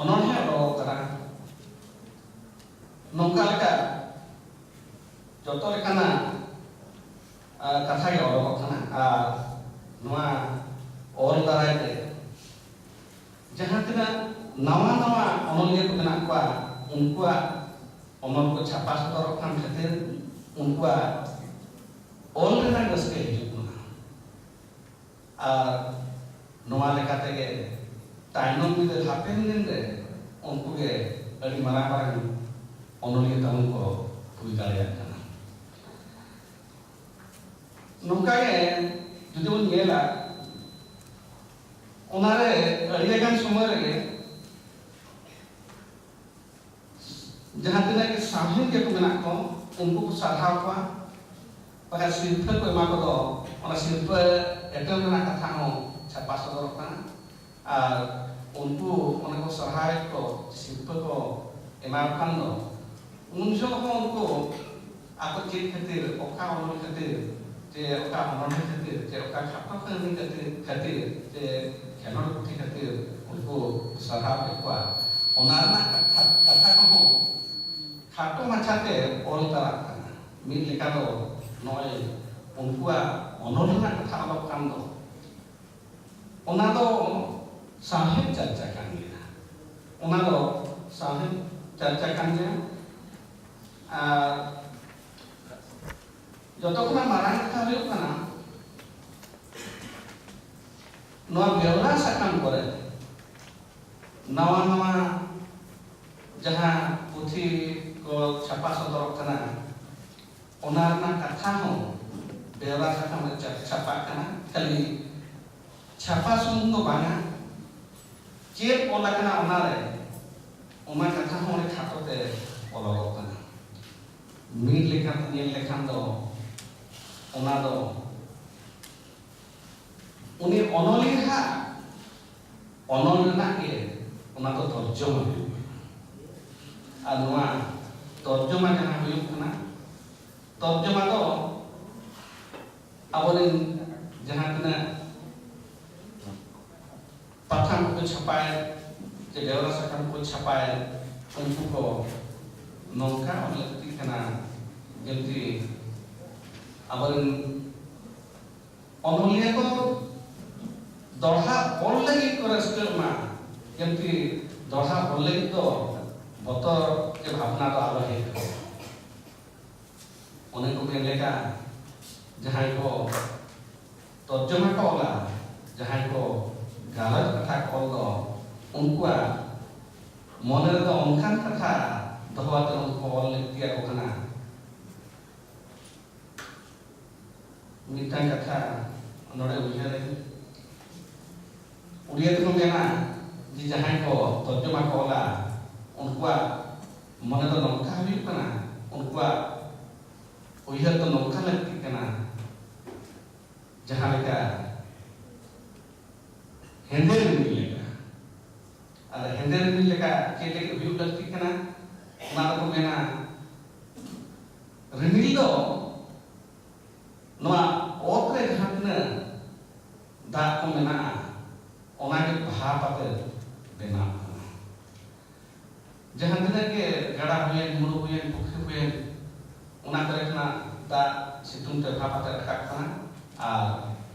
ᱚᱱᱚᱬᱦᱮ ᱚᱞᱚᱜᱚᱜ ᱠᱟᱱᱟ᱾ ᱱᱚᱝᱠᱟ ᱞᱮᱠᱟ ᱡᱚᱛᱚ ᱞᱮᱠᱟᱱᱟᱜ, ᱟ, ᱠᱟᱛᱷᱟ ᱜᱮ ᱚᱞᱚᱜᱚᱜ ᱠᱟᱱᱟ᱾ ᱟᱨ ᱱᱚᱣᱟ ᱚᱞ ᱫᱟᱨᱟᱭ ᱛᱮ ᱡᱟᱦᱟᱸ ᱛᱤᱱᱟᱹᱜ ᱱᱟᱣᱟ ᱱᱟᱣᱟ ᱚᱱᱚᱞᱤᱭᱟᱹ ᱠᱚ ᱢᱮᱱᱟᱜ ᱠᱚᱣᱟ, ᱩᱱᱠᱩᱣᱟᱜ ᱚᱱᱚᱞ ᱠᱚ ᱪᱷᱟᱯᱟ ᱥᱚᱫᱚᱨᱚᱜ ᱠᱟᱱ ᱠᱷᱟᱹᱛᱤᱨ ᱩᱱᱠᱩᱣᱟᱜ ᱚᱞ ᱨᱮᱱᱟᱜ ᱨᱟᱹᱥᱠᱟᱹ ᱦᱤᱡᱩᱜ ᱠᱟᱱᱟ᱾ ᱟᱨ ᱱᱚᱣᱟ ᱞᱮᱠᱟ ᱛᱮᱜᱮ ᱛᱟᱭᱱᱚᱢ ᱵᱤᱫᱟᱹᱞ ᱦᱟᱯᱮᱱ ᱫᱤᱱ ᱨᱮ ᱩᱱᱠᱩ ᱜᱮ ᱟᱹᱰᱤ ᱢᱟᱨᱟᱝ ᱢᱟᱨᱟᱝ ᱚᱱᱚᱞᱤᱭᱟᱹ ᱛᱟᱵᱚᱱ ᱠᱚ ᱦᱩᱭ ᱫᱟᱲᱮᱭᱟᱜ ᱠᱟᱱᱟ᱾ ᱱᱚᱝᱠᱟ ᱜᱮ ᱡᱩᱫᱤ ᱵᱚᱱ ᱧᱮᱞᱟ, ᱚᱱᱟᱨᱮ ᱟᱹᱰᱤ ᱞᱮᱠᱟᱱ ᱥᱚᱢᱚᱭ ᱨᱮᱜᱮ ᱡᱟᱦᱟᱸ ᱛᱤᱱᱟᱹᱜ ᱜᱮ ᱥᱟᱶᱦᱮᱫᱤᱭᱟᱹ ᱠᱚ ᱢᱮᱱᱟᱜ ᱠᱚ, ᱩᱱᱠᱩ ᱠᱚ ᱥᱟᱨᱦᱟᱣ ᱠᱚᱣᱟ᱾ ᱵᱟᱠᱷᱟᱱ ᱥᱤᱨᱯᱷᱟᱹ ᱠᱚ ᱮᱢᱟ ᱠᱚᱫᱚ, ᱚᱱᱟ ᱥᱤᱨᱯᱷᱟᱹ ᱮᱯᱮᱢ ᱨᱮᱱᱟᱜ ᱠᱟᱛᱷᱟ ᱦᱚᱸ ᱪᱷᱟᱯᱟ ᱥᱚᱫᱚᱨᱚᱜ ᱠᱟᱱᱟ᱾ ᱟᱨ ᱩᱱᱠᱩ ᱚᱱᱮ ᱠᱚ ᱥᱟᱨᱦᱟᱣᱮᱫ ᱠᱚ, ᱥᱤᱨᱯᱷᱟᱹ ᱠᱚ ᱮᱢᱟ ᱠᱚ ᱠᱷᱟᱱ ᱫᱚ, ᱩᱱ ᱡᱚᱦᱚᱜ ᱦᱚᱸ ᱩᱱᱠᱩ ᱟᱠᱚ ᱪᱮᱫ ᱠᱷᱟᱹᱛᱤᱨ, ᱚᱠᱟ ᱚᱱᱚᱞ ᱠᱷᱟᱹᱛᱤᱨ, ᱪᱮ ᱚᱠᱟ ᱚᱱᱚᱬᱦᱮ ᱠᱷᱟᱹᱛᱤᱨ, ᱪᱮ ᱚᱠᱟ ᱠᱷᱟᱴᱚ ᱠᱟᱹᱦᱱᱤ ᱠᱷᱟᱹᱛᱤᱨ, ᱠᱷᱟᱹᱛᱤᱨ, ᱪᱮ ᱠᱷᱮᱞᱳᱰ ᱯᱩᱛᱷᱤ ᱠᱷᱟᱹᱛᱤᱨ ᱩᱱᱠᱩ ᱥᱟᱨᱦᱟᱣ ᱠᱮᱫ ᱠᱚᱣᱟ, ᱚᱱᱟ ᱨᱮᱱᱟᱜ ᱠᱟᱛᱷᱟ, ᱠᱟᱛᱷᱟ ᱠᱚᱦᱚᱸ ᱠᱷᱟᱴᱚ ᱢᱟᱪᱷᱟᱛᱮ ᱚᱞ ᱛᱟᱨᱟᱜ ᱠᱟᱱᱟ᱾ ᱢᱤᱫ ᱞᱮᱠᱟ ᱫᱚ ᱱᱚᱜᱼᱚᱭ ᱩᱱᱠᱩᱣᱟᱜ ᱚᱱᱚᱞ ᱨᱮᱱᱟᱜ ᱠᱟᱛᱷᱟ ᱚᱞᱚᱜ ᱠᱟᱱ ᱫᱚ, ᱚᱱᱟ ᱫᱚ ᱥᱟᱶᱦᱮᱫ ᱪᱟᱨᱪᱟ ᱠᱟᱱ ᱜᱮᱭᱟ᱾ ᱚᱱᱟ ᱫᱚ ᱥᱟᱶᱦᱮᱫ ᱪᱟᱨᱪᱟ ᱠᱟᱱ ᱜᱮᱭᱟ᱾ ᱟᱨ ᱡᱚᱛᱚ ᱠᱷᱚᱱᱟᱜ ᱢᱟᱨᱟᱝ ᱠᱟᱛᱷᱟ ᱦᱩᱭᱩᱜ ᱠᱟᱱᱟ, ᱱᱚᱣᱟ ᱵᱮᱣᱨᱟ ᱥᱟᱠᱟᱢ ᱠᱚᱨᱮ ᱱᱟᱣᱟ ᱱᱟᱣᱟ ᱡᱟᱦᱟᱸ ᱯᱩᱛᱷᱤ ᱠᱚ ᱪᱷᱟᱯᱟ ᱥᱚᱫᱚᱨᱚᱜ ᱠᱟᱱᱟ, ᱚᱱᱟ ᱨᱮᱱᱟᱜ ᱠᱟᱛᱷᱟ ᱦᱚᱸ ᱵᱮᱣᱨᱟ ᱥᱟᱠᱟᱢ ᱨᱮ ᱪᱷᱟ-, ᱪᱷᱟᱯᱟᱜ ᱠᱟᱱᱟ᱾ ᱠᱷᱟᱹᱞᱤ ᱪᱷᱟᱯᱟ ᱥᱩᱢᱩᱝ ᱫᱚ ᱵᱟᱝᱟ, ᱪᱮᱫ ᱚᱞ ᱟᱠᱟᱱᱟ ᱚᱱᱟᱨᱮ, ᱚᱱᱟ ᱠᱟᱛᱷᱟ ᱦᱚᱸ ᱚᱸᱰᱮ ᱠᱷᱟᱴᱚ ᱛᱮ ᱚᱞᱚᱜᱚᱜ ᱠᱟᱱᱟ᱾ ᱢᱤᱫ ᱞᱮᱠᱟᱛᱮ ᱧᱮᱞ ᱞᱮᱠᱷᱟᱱ ᱫᱚ ᱚᱱᱟ ᱫᱚ ᱩᱱᱤ ᱚᱱᱚᱞᱤᱭᱟᱹᱣᱟᱜ ᱚᱱᱚᱞ ᱨᱮᱱᱟᱜ ᱜᱮ ᱚᱱᱟ ᱫᱚ ᱛᱚᱨᱡᱚᱢᱟ ᱦᱩᱭᱩᱜ ᱠᱟᱱᱟ᱾ ᱟᱨ ᱱᱚᱣᱟ ᱛᱚᱨᱡᱚᱢᱟ ᱡᱟᱦᱟᱸ ᱦᱩᱭᱩᱜ ᱠᱟᱱᱟ, ᱛᱚᱨᱡᱚᱢᱟ ᱫᱚ ᱟᱵᱚᱨᱮᱱ ᱡᱟᱦᱟᱸ ᱛᱤᱱᱟᱹᱜ ᱯᱟᱛᱷᱟᱢ ᱠᱚᱠᱚ ᱪᱷᱟᱯᱟᱭ ᱥᱮ ᱵᱮᱣᱨᱟ ᱥᱟᱠᱟᱢ ᱠᱚ ᱪᱷᱟᱯᱟᱭ, ᱩᱱᱠᱩ ᱠᱚ ᱱᱚᱝᱠᱟ ᱚᱞ ᱞᱟᱹᱠᱛᱤᱜ ᱠᱟᱱᱟ, ᱡᱮᱢᱛᱤ ᱟᱵᱚᱨᱮᱱ ᱚᱱᱚᱞᱤᱭᱟᱹ ᱠᱚ ᱫᱚᱦᱲᱟ ᱚᱞ ᱞᱟᱹᱜᱤᱫ ᱠᱚ ᱨᱟᱹᱥᱠᱟᱹᱜ ᱢᱟ, ᱡᱮᱢᱛᱤ ᱫᱚᱦᱲᱟ ᱚᱞ ᱞᱟᱹᱜᱤᱫ ᱫᱚ ᱵᱚᱛᱚᱨ ᱥᱮ ᱵᱷᱟᱵᱽᱱᱟ ᱫᱚ ᱟᱞᱚ ᱦᱮᱡ ᱟᱠᱚ᱾ ᱚᱱᱮ ᱠᱚ ᱢᱮᱱ ᱞᱮᱠᱟ, ᱡᱟᱦᱟᱸᱭ ᱠᱚ ᱛᱚᱨᱡᱚᱢᱟ ᱠᱚ ᱚᱞᱟ, ᱡᱟᱦᱟᱸᱭ ᱠᱚ ᱜᱟᱞᱚᱪ ᱠᱟᱛᱷᱟ ᱠᱚ ᱚᱞ ᱫᱚ, ᱩᱱᱠᱩᱣᱟᱜ ᱢᱚᱱᱮ ᱨᱮᱫᱚ ᱚᱱᱠᱟᱱ ᱠᱟᱛᱷᱟ ᱫᱚᱦᱚ ᱠᱟᱛᱮ ᱩᱱᱠᱩ ᱚᱞ ᱞᱟᱹᱠᱛᱤᱭᱟᱠᱚ ᱠᱟᱱᱟ᱾ ᱢᱤᱫᱴᱟᱝ ᱠᱟᱛᱷᱟ ᱱᱚᱰᱮ ᱩᱭᱦᱟᱹᱨ ᱟᱹᱧ, ᱩᱲᱤᱭᱟ ᱛᱮᱠᱚ ᱢᱮᱱᱟ ᱡᱮ ᱡᱟᱦᱟᱸᱭ ᱠᱚ ᱛᱚᱨᱡᱚᱢᱟ ᱠᱚ ᱚᱞᱟ, ᱩᱱᱠᱩᱣᱟᱜ ᱢᱚᱱᱮ ᱫᱚ ᱱᱚᱝᱠᱟ ᱦᱩᱭᱩᱜ ᱠᱟᱱᱟ, ᱩᱱᱠᱩᱣᱟᱜ ᱩᱭᱦᱟᱹᱨ ᱫᱚ ᱱᱚᱝᱠᱟ ᱞᱟᱹᱠᱛᱤᱜ ᱠᱟᱱᱟ, ᱡᱟᱦᱟᱸ ᱞᱮᱠᱟ ᱦᱮᱸᱫᱮ ᱨᱤᱢᱤᱞ ᱞᱮᱠᱟ᱾ ᱟᱨ ᱦᱮᱸᱫᱮ ᱨᱤᱢᱤᱞ ᱞᱮᱠᱟ ᱪᱮᱫ ᱞᱟᱹᱜᱤᱫ ᱦᱩᱭᱩᱜ ᱞᱟᱹᱠᱛᱤᱜ ᱠᱟᱱᱟ? ᱚᱱᱟ ᱫᱚᱠᱚ ᱢᱮᱱᱟ, ᱨᱤᱢᱤᱞ ᱫᱚ ᱱᱚᱣᱟ ᱚᱛ ᱨᱮ ᱡᱟᱦᱟᱸ ᱛᱤᱱᱟᱹᱜ ᱫᱟᱜ ᱠᱚ ᱢᱮᱱᱟᱜᱼᱟ, ᱚᱱᱟ ᱜᱮ ᱵᱷᱟᱯ ᱟᱛᱮ ᱵᱮᱱᱟᱣ ᱠᱟᱱᱟ᱾ ᱡᱟᱦᱟᱸ ᱛᱤᱱᱟᱹᱜ ᱜᱮ ᱜᱟᱰᱟ ᱦᱩᱭᱮᱱ, ᱢᱩᱰᱩ ᱦᱩᱭᱮᱱ, ᱯᱩᱠᱷᱨᱤ ᱦᱩᱭᱮᱱ, ᱚᱱᱟ ᱠᱚᱨᱮ ᱠᱷᱚᱱᱟᱜ ᱫᱟᱜ ᱥᱤᱛᱩᱝ ᱛᱮ ᱵᱷᱟᱯ ᱟᱛᱮ ᱨᱟᱠᱟᱵ ᱠᱟᱱᱟ ᱟᱨ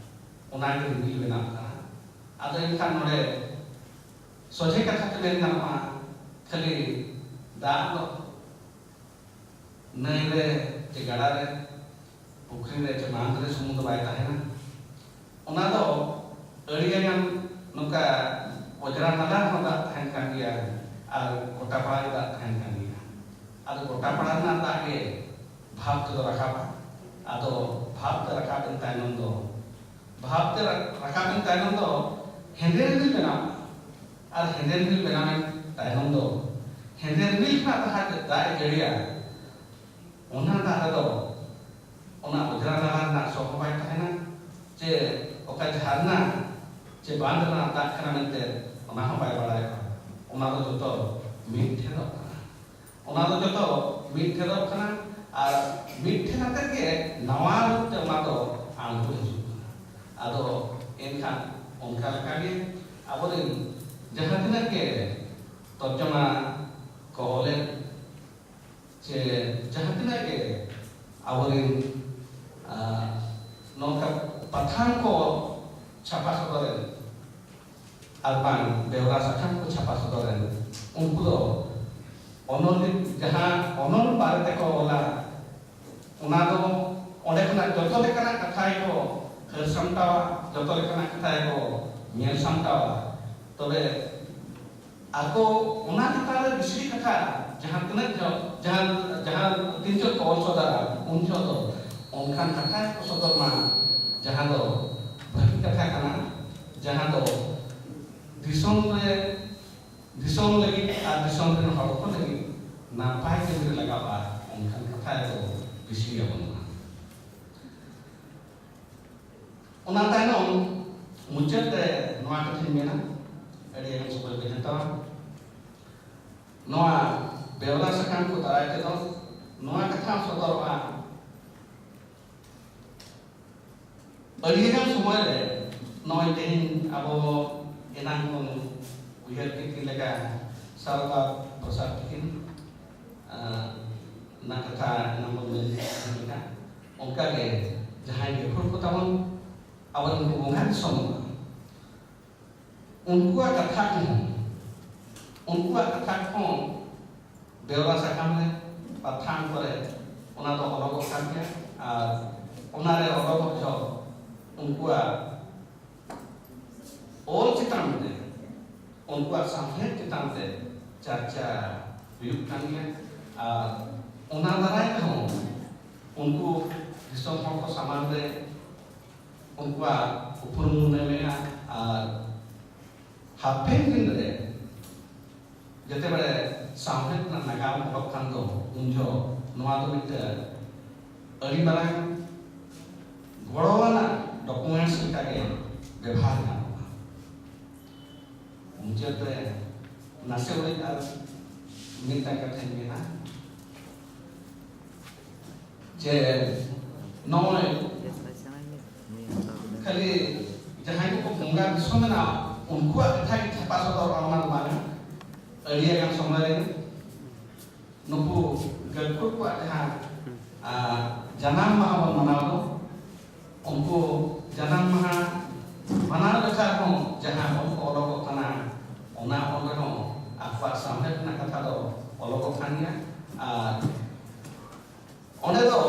ᱚᱱᱟ ᱜᱮ ᱨᱤᱢᱤᱞ ᱵᱮᱱᱟᱜ ᱠᱟᱱᱟ᱾ ᱟᱫᱚ ᱮᱱᱠᱷᱟᱱ ᱱᱚᱰᱮ ᱥᱚᱡᱷᱮ ᱠᱟᱛᱷᱟ ᱛᱮ ᱢᱮᱱ ᱜᱟᱱᱚᱜᱼᱟ, ᱠᱷᱟᱹᱞᱤ ᱫᱟᱜ ᱫᱚ ᱱᱟᱹᱭ ᱨᱮ ᱪᱮ ᱜᱟᱰᱟ ᱨᱮ, ᱯᱩᱠᱷᱨᱤ ᱨᱮ ᱪᱮ ᱵᱟᱸᱫᱽ ᱨᱮ ᱥᱩᱢᱩᱝ ᱫᱚ ᱵᱟᱭ ᱛᱟᱦᱮᱱᱟ᱾ ᱚᱱᱟ ᱫᱚ ᱟᱹᱰᱤᱜᱟᱱ ᱱᱚᱝᱠᱟ ᱚᱡᱽᱨᱟ ᱱᱟᱞᱟ ᱨᱮᱦᱚᱸ ᱫᱟᱜ ᱛᱟᱦᱮᱱ ᱠᱟᱱ ᱜᱮᱭᱟ ᱟᱨ ᱜᱚᱴᱟ ᱯᱟᱲᱟ ᱜᱮ ᱫᱟᱜ ᱛᱟᱦᱮᱱ ᱠᱟᱱ ᱜᱮᱭᱟ᱾ ᱟᱫᱚ ᱜᱚᱴᱟ ᱯᱟᱲᱟ ᱨᱮᱱᱟᱜ ᱫᱟᱜ ᱜᱮ ᱵᱷᱟᱵᱽ ᱛᱮᱫᱚ ᱨᱟᱠᱟᱵᱼᱟ᱾ ᱟᱫᱚ ᱵᱷᱟᱵᱽ ᱛᱮ ᱨᱟᱠᱟᱵ ᱮᱱ ᱛᱟᱭᱱᱚᱢ ᱫᱚ, ᱵᱷᱟᱵᱽ ᱛᱮ ᱨᱟ-, ᱨᱟᱠᱟᱵ ᱮᱱ ᱛᱟᱭᱱᱚᱢ ᱫᱚ ᱦᱮᱸᱫᱮ ᱨᱤᱢᱤᱞ ᱵᱮᱱᱟᱣ ᱮᱱᱟ᱾ ᱟᱨ ᱦᱮᱸᱫᱮ ᱨᱤᱢᱤᱞ ᱵᱮᱱᱟᱣ ᱮᱱ ᱛᱟᱭᱱᱚᱢ ᱫᱚ ᱦᱮᱸᱫᱮ ᱨᱤᱢᱤᱞ ᱠᱷᱚᱱᱟᱜ ᱡᱟᱦᱟᱸ ᱫᱟᱜ ᱮ ᱡᱟᱹᱲᱤᱭᱟ, ᱚᱱᱟ ᱫᱟᱜ ᱨᱮᱫᱚ ᱚᱱᱟ ᱚᱡᱽᱨᱟ ᱱᱟᱞᱟ ᱨᱮᱱᱟᱜ ᱥᱚ ᱦᱚᱸ ᱵᱟᱭ ᱛᱟᱦᱮᱱᱟ, ᱪᱮ ᱚᱠᱟ ᱡᱷᱟᱨᱱᱟ ᱪᱮ ᱵᱟᱸᱫᱷ ᱨᱮᱱᱟᱜ ᱫᱟᱜ ᱠᱟᱱᱟ ᱢᱮᱱᱛᱮ ᱚᱱᱟ ᱦᱚᱸ ᱵᱟᱭ ᱵᱟᱲᱟᱭᱚᱜᱼᱟ᱾ ᱚᱱᱟ ᱫᱚ ᱡᱚᱛᱚ ᱢᱤᱫ ᱴᱷᱮᱱᱚᱜ ᱠᱟᱱᱟ᱾ ᱚᱱᱟ ᱫᱚ ᱡᱚᱛᱚ ᱢᱤᱫ ᱴᱷᱮᱱᱚᱜ ᱠᱟᱱᱟ ᱟᱨ ᱢᱤᱫ ᱴᱷᱮᱱ ᱟᱛᱮᱫ ᱜᱮ ᱱᱟᱣᱟ ᱨᱩᱯ ᱛᱮ ᱚᱱᱟ ᱫᱚ ᱟᱬᱜᱚ ᱦᱤᱡᱩᱜ ᱠᱟᱱᱟ᱾ ᱟᱫᱚ ᱮᱱᱠᱷᱟᱱ ᱚᱱᱠᱟ ᱞᱮᱠᱟᱜᱮ ᱟᱵᱚᱨᱮᱱ ᱡᱟᱦᱟᱸ ᱛᱤᱱᱟᱹᱜ ᱜᱮ ᱛᱚᱨᱡᱚᱢᱟ ᱠᱚ ᱚᱞᱮᱫ ᱪᱮ ᱡᱟᱦᱟᱸ ᱛᱤᱱᱟᱹᱜ ᱜᱮ ᱟᱵᱚᱨᱮᱱ, ᱟᱨ ᱱᱚᱝᱠᱟ ᱯᱟᱛᱷᱟᱢ ᱠᱚ ᱪᱷᱟᱯᱟ ᱥᱚᱫᱚᱨᱮᱱ ᱟᱨ ᱵᱟᱝ ᱵᱮᱣᱨᱟ ᱥᱟᱠᱟᱢ ᱠᱚ ᱪᱷᱟᱯᱟ ᱥᱚᱫᱚᱨᱮᱱ, ᱩᱱᱠᱩ ᱫᱚ ᱚᱱᱚᱞ, ᱡᱟᱦᱟᱸ ᱚᱱᱚᱞ ᱵᱟᱨᱮ ᱛᱮᱠᱚ ᱚᱞᱟ, ᱚᱱᱟ ᱫᱚ ᱚᱸᱰᱮ ᱠᱷᱚᱱᱟᱜ ᱡᱚᱛᱚ ᱞᱮᱠᱟᱱᱟᱜ ᱠᱟᱛᱷᱟ ᱜᱮᱠᱚ ᱦᱟᱹᱨ ᱥᱟᱢᱴᱟᱣᱟ, ᱡᱚᱛᱚ ᱞᱮᱠᱟᱱᱟᱜ ᱠᱟᱛᱷᱟ ᱜᱮᱠᱚ ᱧᱮᱞ ᱥᱟᱢᱴᱟᱣᱟ᱾ ᱛᱚᱵᱮ ᱟᱠᱚ ᱚᱱᱟ ᱪᱮᱛᱟᱱ ᱨᱮ ᱵᱤᱥᱲᱤ ᱠᱟᱛᱷᱟ, ᱡᱟᱦᱟᱸ ᱛᱤᱱᱟᱹᱜ ᱡᱚ-, ᱡᱟᱦᱟᱸ, ᱡᱟᱦᱟᱸ ᱛᱤᱱ ᱡᱚᱦᱚᱜ ᱠᱚ ᱚᱞ ᱥᱚᱫᱚᱨᱟ, ᱩᱱ ᱡᱚᱦᱚᱜ ᱫᱚ ᱚᱱᱠᱟᱱ ᱠᱟᱛᱷᱟ ᱜᱮᱠᱚ ᱥᱚᱫᱚᱨ ᱢᱟ, ᱡᱟᱦᱟᱸ ᱫᱚ ᱵᱷᱟᱹᱜᱤ ᱠᱟᱛᱷᱟ ᱠᱟᱱᱟ, ᱡᱟᱦᱟᱸ ᱫᱚ ᱫᱤᱥᱚᱢ ᱨᱮ, ᱫᱤᱥᱚᱢ ᱞᱟᱹᱜᱤᱫ ᱟᱨ ᱫᱤᱥᱚᱢ ᱨᱮᱱ ᱦᱚᱲ ᱠᱚ ᱞᱟᱹᱜᱤᱫ ᱱᱟᱯᱟᱭ ᱠᱟᱹᱢᱤ ᱨᱮ ᱞᱟᱜᱟᱜᱼᱟ, ᱚᱱᱠᱟᱱ ᱠᱟᱛᱷᱟ ᱜᱮᱠᱚ ᱵᱤᱥᱲᱤ ᱟᱵᱚᱱ ᱠᱟᱱᱟ᱾ ᱚᱱᱟ ᱛᱟᱭᱱᱚᱢ ᱢᱩᱪᱟᱹᱫ ᱨᱮ ᱱᱚᱣᱟ ᱠᱟᱛᱷᱟᱧ ᱢᱮᱱᱟ, ᱟᱹᱰᱤ ᱟᱭᱢᱟ ᱥᱚᱢᱚᱭ ᱵᱟᱹᱧ ᱦᱟᱛᱟᱣᱟ᱾ ᱱᱚᱣᱟ ᱵᱮᱣᱨᱟ ᱥᱟᱠᱟᱢ ᱠᱚ ᱫᱟᱨᱟᱭ ᱛᱮᱫᱚ ᱱᱚᱣᱟ ᱠᱟᱛᱷᱟ ᱥᱚᱫᱚᱨᱚᱜᱼᱟ, ᱟᱹᱰᱤ ᱜᱟᱱ ᱥᱚᱢᱚᱭ ᱨᱮ ᱱᱚᱜᱼᱚᱭ ᱛᱮᱦᱮᱧ ᱟᱵᱚ ᱮᱱᱟᱝ ᱵᱚᱱ ᱩᱭᱦᱟᱹᱨ ᱠᱮᱫ ᱞᱮᱠᱟ ᱥᱟᱨᱚᱫᱟ ᱯᱨᱚᱥᱟᱫᱽ ᱛᱤᱠᱤᱱ, ᱟᱸ, ᱚᱱᱟ ᱠᱟᱛᱷᱟ ᱮᱱᱟᱝ ᱵᱚᱱ ᱢᱮᱱ ᱞᱮᱠᱟ, ᱚᱱᱠᱟᱜᱮ ᱡᱟᱦᱟᱸᱭ ᱜᱟᱹᱠᱷᱩᱲ ᱠᱚ ᱛᱟᱵᱚᱱ, ᱟᱵᱚᱨᱮᱱ ᱠᱚ ᱵᱚᱸᱜᱟ ᱫᱤᱥᱚᱢ, ᱩᱱᱠᱩᱣᱟᱜ ᱠᱟᱛᱷᱟ ᱠᱚᱦᱚᱸ, ᱩᱱᱠᱩᱣᱟᱜ ᱠᱟᱛᱷᱟ ᱠᱚᱦᱚᱸ ᱵᱮᱣᱨᱟ ᱥᱟᱠᱟᱢ ᱨᱮ, ᱯᱟᱛᱷᱟᱢ ᱠᱚᱨᱮ ᱚᱱᱟ ᱫᱚ ᱚᱞᱚᱜᱚᱜ ᱠᱟᱱ ᱜᱮᱭᱟ᱾ ᱟᱨ ᱚᱱᱟ ᱨᱮ ᱚᱞᱚᱜᱚᱜ ᱡᱚᱦᱚᱜ ᱩᱱᱠᱩᱣᱟᱜ ᱚᱞ ᱪᱮᱛᱟᱱ ᱨᱮ, ᱩᱱᱠᱩᱣᱟᱜ ᱥᱟᱶᱦᱮᱫ ᱪᱮᱛᱟᱱ ᱨᱮ ᱪᱟᱨᱪᱟ ᱦᱩᱭᱩᱜ ᱠᱟᱱ ᱜᱮᱭᱟ᱾ ᱟᱨ ᱚᱱᱟ ᱫᱟᱨᱟᱭ ᱛᱮᱦᱚᱸ ᱩᱱᱠᱩ ᱫᱤᱥᱚᱢ ᱦᱚᱲ ᱠᱚ ᱥᱟᱢᱟᱝ ᱨᱮ ᱩᱱᱠᱩᱣᱟᱜ ᱩᱯᱨᱩᱢ ᱵᱚᱱ ᱮᱢᱮᱜᱼᱟ᱾ ᱟᱨ ᱦᱟᱯᱮᱱ ᱫᱤᱱ ᱨᱮ ᱡᱮᱛᱮ ᱵᱮᱲᱮ ᱥᱟᱶᱦᱮᱫ ᱨᱮᱱᱟᱜ ᱱᱟᱜᱟᱢ ᱚᱞᱚᱜ ᱠᱷᱟᱱ ᱫᱚ, ᱩᱱ ᱡᱚᱦᱚᱜ ᱱᱚᱣᱟ ᱫᱚ ᱢᱤᱫᱴᱟᱝ ᱟᱹᱰᱤ ᱢᱟᱨᱟᱝ ᱜᱚᱲᱚᱣᱟᱱᱟᱜ documents ᱞᱮᱠᱟᱜᱮ ᱵᱮᱵᱷᱟᱨ ᱜᱟᱱᱚᱜᱼᱟ᱾ ᱡᱟᱛᱮ ᱱᱟᱥᱮ ᱩᱰᱤᱡ ᱟᱨ ᱢᱤᱫᱴᱟᱝ ᱠᱟᱛᱷᱟᱧ ᱢᱮᱱᱟ ᱡᱮ ᱱᱚᱜᱼᱚᱭ ᱠᱷᱟᱹᱞᱤ ᱡᱟᱦᱟᱸᱭ ᱠᱚᱠᱚ ᱵᱚᱸᱜᱟ ᱫᱤᱥᱚᱢ ᱮᱱᱟ ᱩᱱᱠᱩᱣᱟᱜ ᱠᱟᱛᱷᱟ ᱜᱮ ᱪᱷᱟᱯᱟ ᱥᱚᱫᱚᱨᱚᱜᱼᱟ, ᱚᱱᱟ ᱫᱚ ᱵᱟᱝ᱾ ᱟᱹᱰᱤ ᱟᱜᱟᱱ ᱥᱚᱢᱚᱭ ᱨᱮ ᱱᱩᱠᱩ ᱜᱟᱹᱠᱷᱩᱲ ᱠᱚᱣᱟᱜ ᱡᱟᱦᱟᱸ ᱟᱨ ᱡᱟᱱᱟᱢ ᱢᱟᱦᱟ ᱵᱚᱱ ᱢᱟᱱᱟᱣ ᱫᱚ, ᱩᱱᱠᱩ ᱡᱟᱱᱟᱢ ᱢᱟᱦᱟ ᱢᱟᱱᱟᱣ ᱞᱮᱠᱷᱟᱱ ᱦᱚᱸ ᱡᱟᱦᱟᱸ ᱚᱞ ᱠᱚ ᱚᱰᱚᱠᱚᱜ ᱠᱟᱱᱟ, ᱚᱱᱟ ᱚᱞ ᱨᱮᱦᱚᱸ ᱟᱠᱚᱣᱟᱜ ᱥᱟᱶᱦᱮᱫ ᱨᱮᱱᱟᱜ ᱠᱟᱛᱷᱟ ᱫᱚ ᱚᱞᱚᱜᱚᱜ ᱠᱟᱱ ᱜᱮᱭᱟ᱾ ᱟᱨ ᱚᱸᱰᱮ ᱫᱚ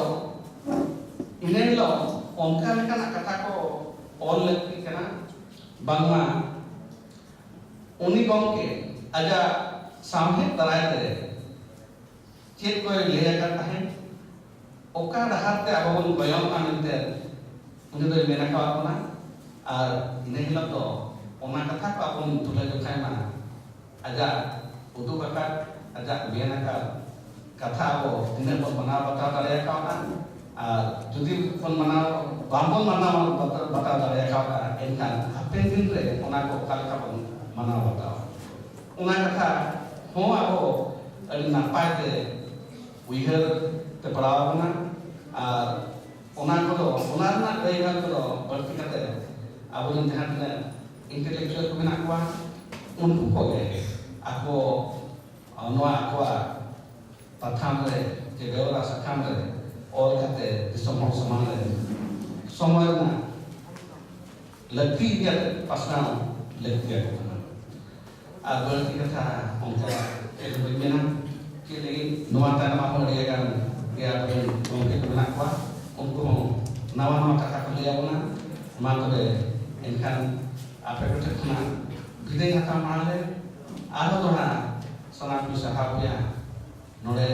ᱤᱱᱟᱹ ᱦᱤᱞᱳᱜ ᱚᱱᱠᱟ ᱞᱮᱠᱟᱱᱟᱜ ᱠᱟᱛᱷᱟ ᱠᱚ ᱚᱞ ᱞᱟᱹᱠᱛᱤ ᱠᱟᱱᱟ, ᱵᱟᱝᱢᱟ ᱩᱱᱤ ᱜᱚᱢᱠᱮ ᱟᱡᱟᱜ ᱥᱟᱶᱦᱮᱫ ᱫᱟᱨᱟᱭ ᱛᱮ ᱪᱮᱫ ᱠᱚᱭ ᱞᱟᱹᱭ ᱟᱠᱟᱫ ᱛᱟᱦᱮᱸᱫ, ᱚᱠᱟ ᱰᱟᱦᱟᱨ ᱛᱮ ᱟᱵᱚ ᱵᱚᱱ ᱠᱚᱭᱚᱜ ᱠᱟᱱ ᱢᱮᱱᱛᱮ ᱩᱱᱤ ᱫᱚᱭ ᱢᱮᱱ ᱟᱠᱟᱫ ᱵᱚᱱᱟ᱾ ᱟᱨ ᱤᱱᱟᱹ ᱦᱤᱞᱳᱜ ᱫᱚ ᱚᱱᱟ ᱠᱟᱛᱷᱟ ᱠᱚ ᱟᱵᱚ ᱵᱚᱱ ᱛᱩᱞᱟᱹ ᱡᱚᱠᱷᱟᱭ ᱢᱟ᱾ ᱟᱡᱟᱜ ᱩᱫᱩᱜ ᱟᱠᱟᱫ, ᱟᱡᱟᱜ ᱢᱮᱱ ᱟᱠᱟᱫ ᱠᱟᱛᱷᱟ ᱟᱵᱚ ᱛᱤᱱᱟᱹᱜ ᱵᱚᱱ ᱢᱟᱱᱟᱣ ᱵᱟᱛᱟᱣ ᱫᱟᱲᱮ ᱟᱠᱟᱣᱫᱟ, ᱟᱨ ᱡᱩᱫᱤ ᱵᱚᱱ ᱢᱟᱱᱟᱣ, ᱵᱟᱝᱵᱚᱱ ᱢᱟᱱᱟᱣ ᱵᱟᱛᱟᱣ ᱫᱟᱲᱮ ᱟᱠᱟᱣᱫᱟ, ᱮᱱᱠᱷᱟᱱ ᱦᱟᱯᱮᱱ ᱫᱤᱱ ᱨᱮ ᱚᱱᱟ ᱠᱚ ᱚᱠᱟ ᱞᱮᱠᱟ ᱵᱚᱱ ᱢᱟᱱᱟᱣ ᱵᱟᱛᱟᱣᱟ? ᱚᱱᱟ ᱠᱟᱛᱷᱟ ᱦᱚᱸ ᱟᱵᱚ ᱟᱹᱰᱤ ᱱᱟᱯᱟᱭ ᱛᱮ ᱩᱭᱦᱟᱹᱨ ᱛᱮ ᱯᱟᱲᱟᱣ ᱟᱵᱚᱱᱟ᱾ ᱟᱨ ᱚᱱᱟ ᱠᱚᱫᱚ, ᱚᱱᱟ ᱨᱮᱱᱟᱜ ᱫᱟᱹᱭᱵᱷᱟᱨ ᱠᱚᱫᱚ ᱵᱟᱹᱲᱛᱤ ᱠᱟᱛᱮ ᱟᱵᱚᱨᱮᱱ ᱡᱟᱦᱟᱸ ᱛᱤᱱᱟᱹᱜ intellectual ᱠᱚ ᱢᱮᱱᱟᱜ ᱠᱚᱣᱟ, ᱩᱱᱠᱩ ᱠᱚᱜᱮ ᱟᱠᱚ ᱱᱚᱣᱟ ᱟᱠᱚᱣᱟᱜ ᱯᱟᱛᱷᱟᱢ ᱨᱮ ᱪᱮ ᱵᱮᱣᱨᱟ ᱥᱟᱠᱟᱢ ᱨᱮ ᱚᱞ ᱠᱟᱛᱮ ᱫᱤᱥᱚᱢ ᱦᱚᱲ ᱥᱟᱢᱟᱝ ᱨᱮ ᱥᱚᱢᱚᱭ ᱨᱮᱱᱟᱜ ᱞᱟᱹᱠᱛᱤ ᱤᱫᱤ ᱠᱟᱛᱮ ᱯᱟᱥᱱᱟᱣ ᱞᱟᱹᱠᱛᱤ ᱟᱠᱚ ᱠᱟᱱᱟ᱾ ᱟᱨ ᱵᱟᱹᱲᱛᱤ ᱠᱟᱛᱷᱟ ᱚᱱᱠᱟ ᱪᱮᱫ ᱦᱚᱸ ᱵᱟᱹᱧ ᱢᱮᱱᱟ᱾ ᱪᱮᱫ ᱞᱟᱹᱜᱤᱫ ᱱᱚᱣᱟ ᱛᱟᱭᱱᱚᱢ ᱟᱨᱦᱚᱸ ᱟᱹᱰᱤ ᱟᱜᱟᱱ ᱜᱮ ᱟᱵᱚᱨᱮᱱ ᱜᱚᱢᱠᱮ ᱠᱚ ᱢᱮᱱᱟᱜ ᱠᱚᱣᱟ, ᱩᱱᱠᱩ ᱦᱚᱸ ᱱᱟᱣᱟ ᱱᱟᱣᱟ ᱠᱟᱛᱷᱟ ᱠᱚ ᱞᱟᱹᱭ ᱟᱵᱚᱱᱟ᱾ ᱢᱟ ᱛᱚᱵᱮ ᱮᱱᱠᱷᱟᱱ ᱟᱯᱮ ᱠᱚᱴᱷᱮᱱ ᱠᱷᱚᱱᱟᱜ ᱵᱤᱫᱟᱹᱭ ᱦᱟᱛᱟᱣ ᱢᱟᱲᱟᱝ ᱨᱮ ᱟᱨᱦᱚᱸ ᱫᱚᱦᱲᱟ ᱥᱟᱱᱟᱢ ᱠᱚᱧ ᱥᱟᱨᱦᱟᱣ ᱯᱮᱭᱟ᱾ ᱱᱚᱰᱮ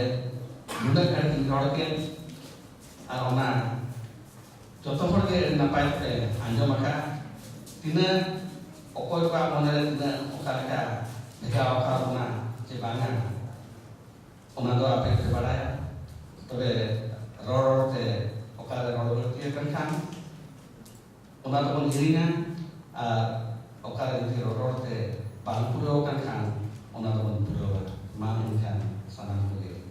ᱱᱩᱱᱟᱹᱜ ᱜᱷᱟᱹᱲᱤᱡ ᱤᱧ ᱨᱚᱲ ᱠᱮᱫ, ᱟᱨ ᱚᱱᱟ ᱡᱚᱛᱚ ᱦᱚᱲ ᱜᱮ ᱟᱹᱰᱤ ᱱᱟᱯᱟᱭ ᱛᱮᱯᱮ ᱟᱸᱡᱚᱢ ᱟᱠᱟᱫᱼᱟ᱾ ᱛᱤᱱᱟᱹᱜ ᱚᱠᱚᱭ ᱠᱚᱣᱟᱜ ᱢᱚᱱᱮ ᱨᱮ ᱛᱤᱱᱟᱹᱜ ᱚᱠᱟ ᱞᱮᱠᱟ ᱵᱷᱮᱡᱟᱣ ᱟᱠᱟᱫ ᱵᱚᱱᱟ ᱪᱮ ᱵᱟᱝᱟ, ᱚᱱᱟ ᱫᱚ ᱟᱯᱮ ᱜᱮᱯᱮ ᱵᱟᱲᱟᱭᱟ᱾ ᱛᱚᱵᱮ ᱨᱚᱲ ᱨᱚᱲ ᱛᱮ ᱚᱠᱟᱨᱮ ᱨᱚᱲ ᱵᱟᱹᱲᱛᱤ ᱟᱠᱟᱱ ᱠᱷᱟᱱ ᱚᱱᱟ ᱫᱚᱵᱚᱱ ᱦᱤᱲᱤᱧᱟ, ᱟᱨ ᱚᱠᱟᱨᱮ ᱡᱩᱫᱤ ᱨᱚᱲ ᱨᱚᱲ ᱛᱮ ᱵᱟᱝ ᱯᱩᱨᱟᱹᱣ ᱟᱠᱟᱱ ᱠᱷᱟᱱ ᱚᱱᱟ ᱫᱚᱵᱚᱱ ᱯᱩᱨᱟᱹᱣᱟ᱾ ᱢᱟ ᱮᱱᱠᱷᱟᱱ ᱥᱟᱱᱟᱢ ᱠᱚᱜᱮ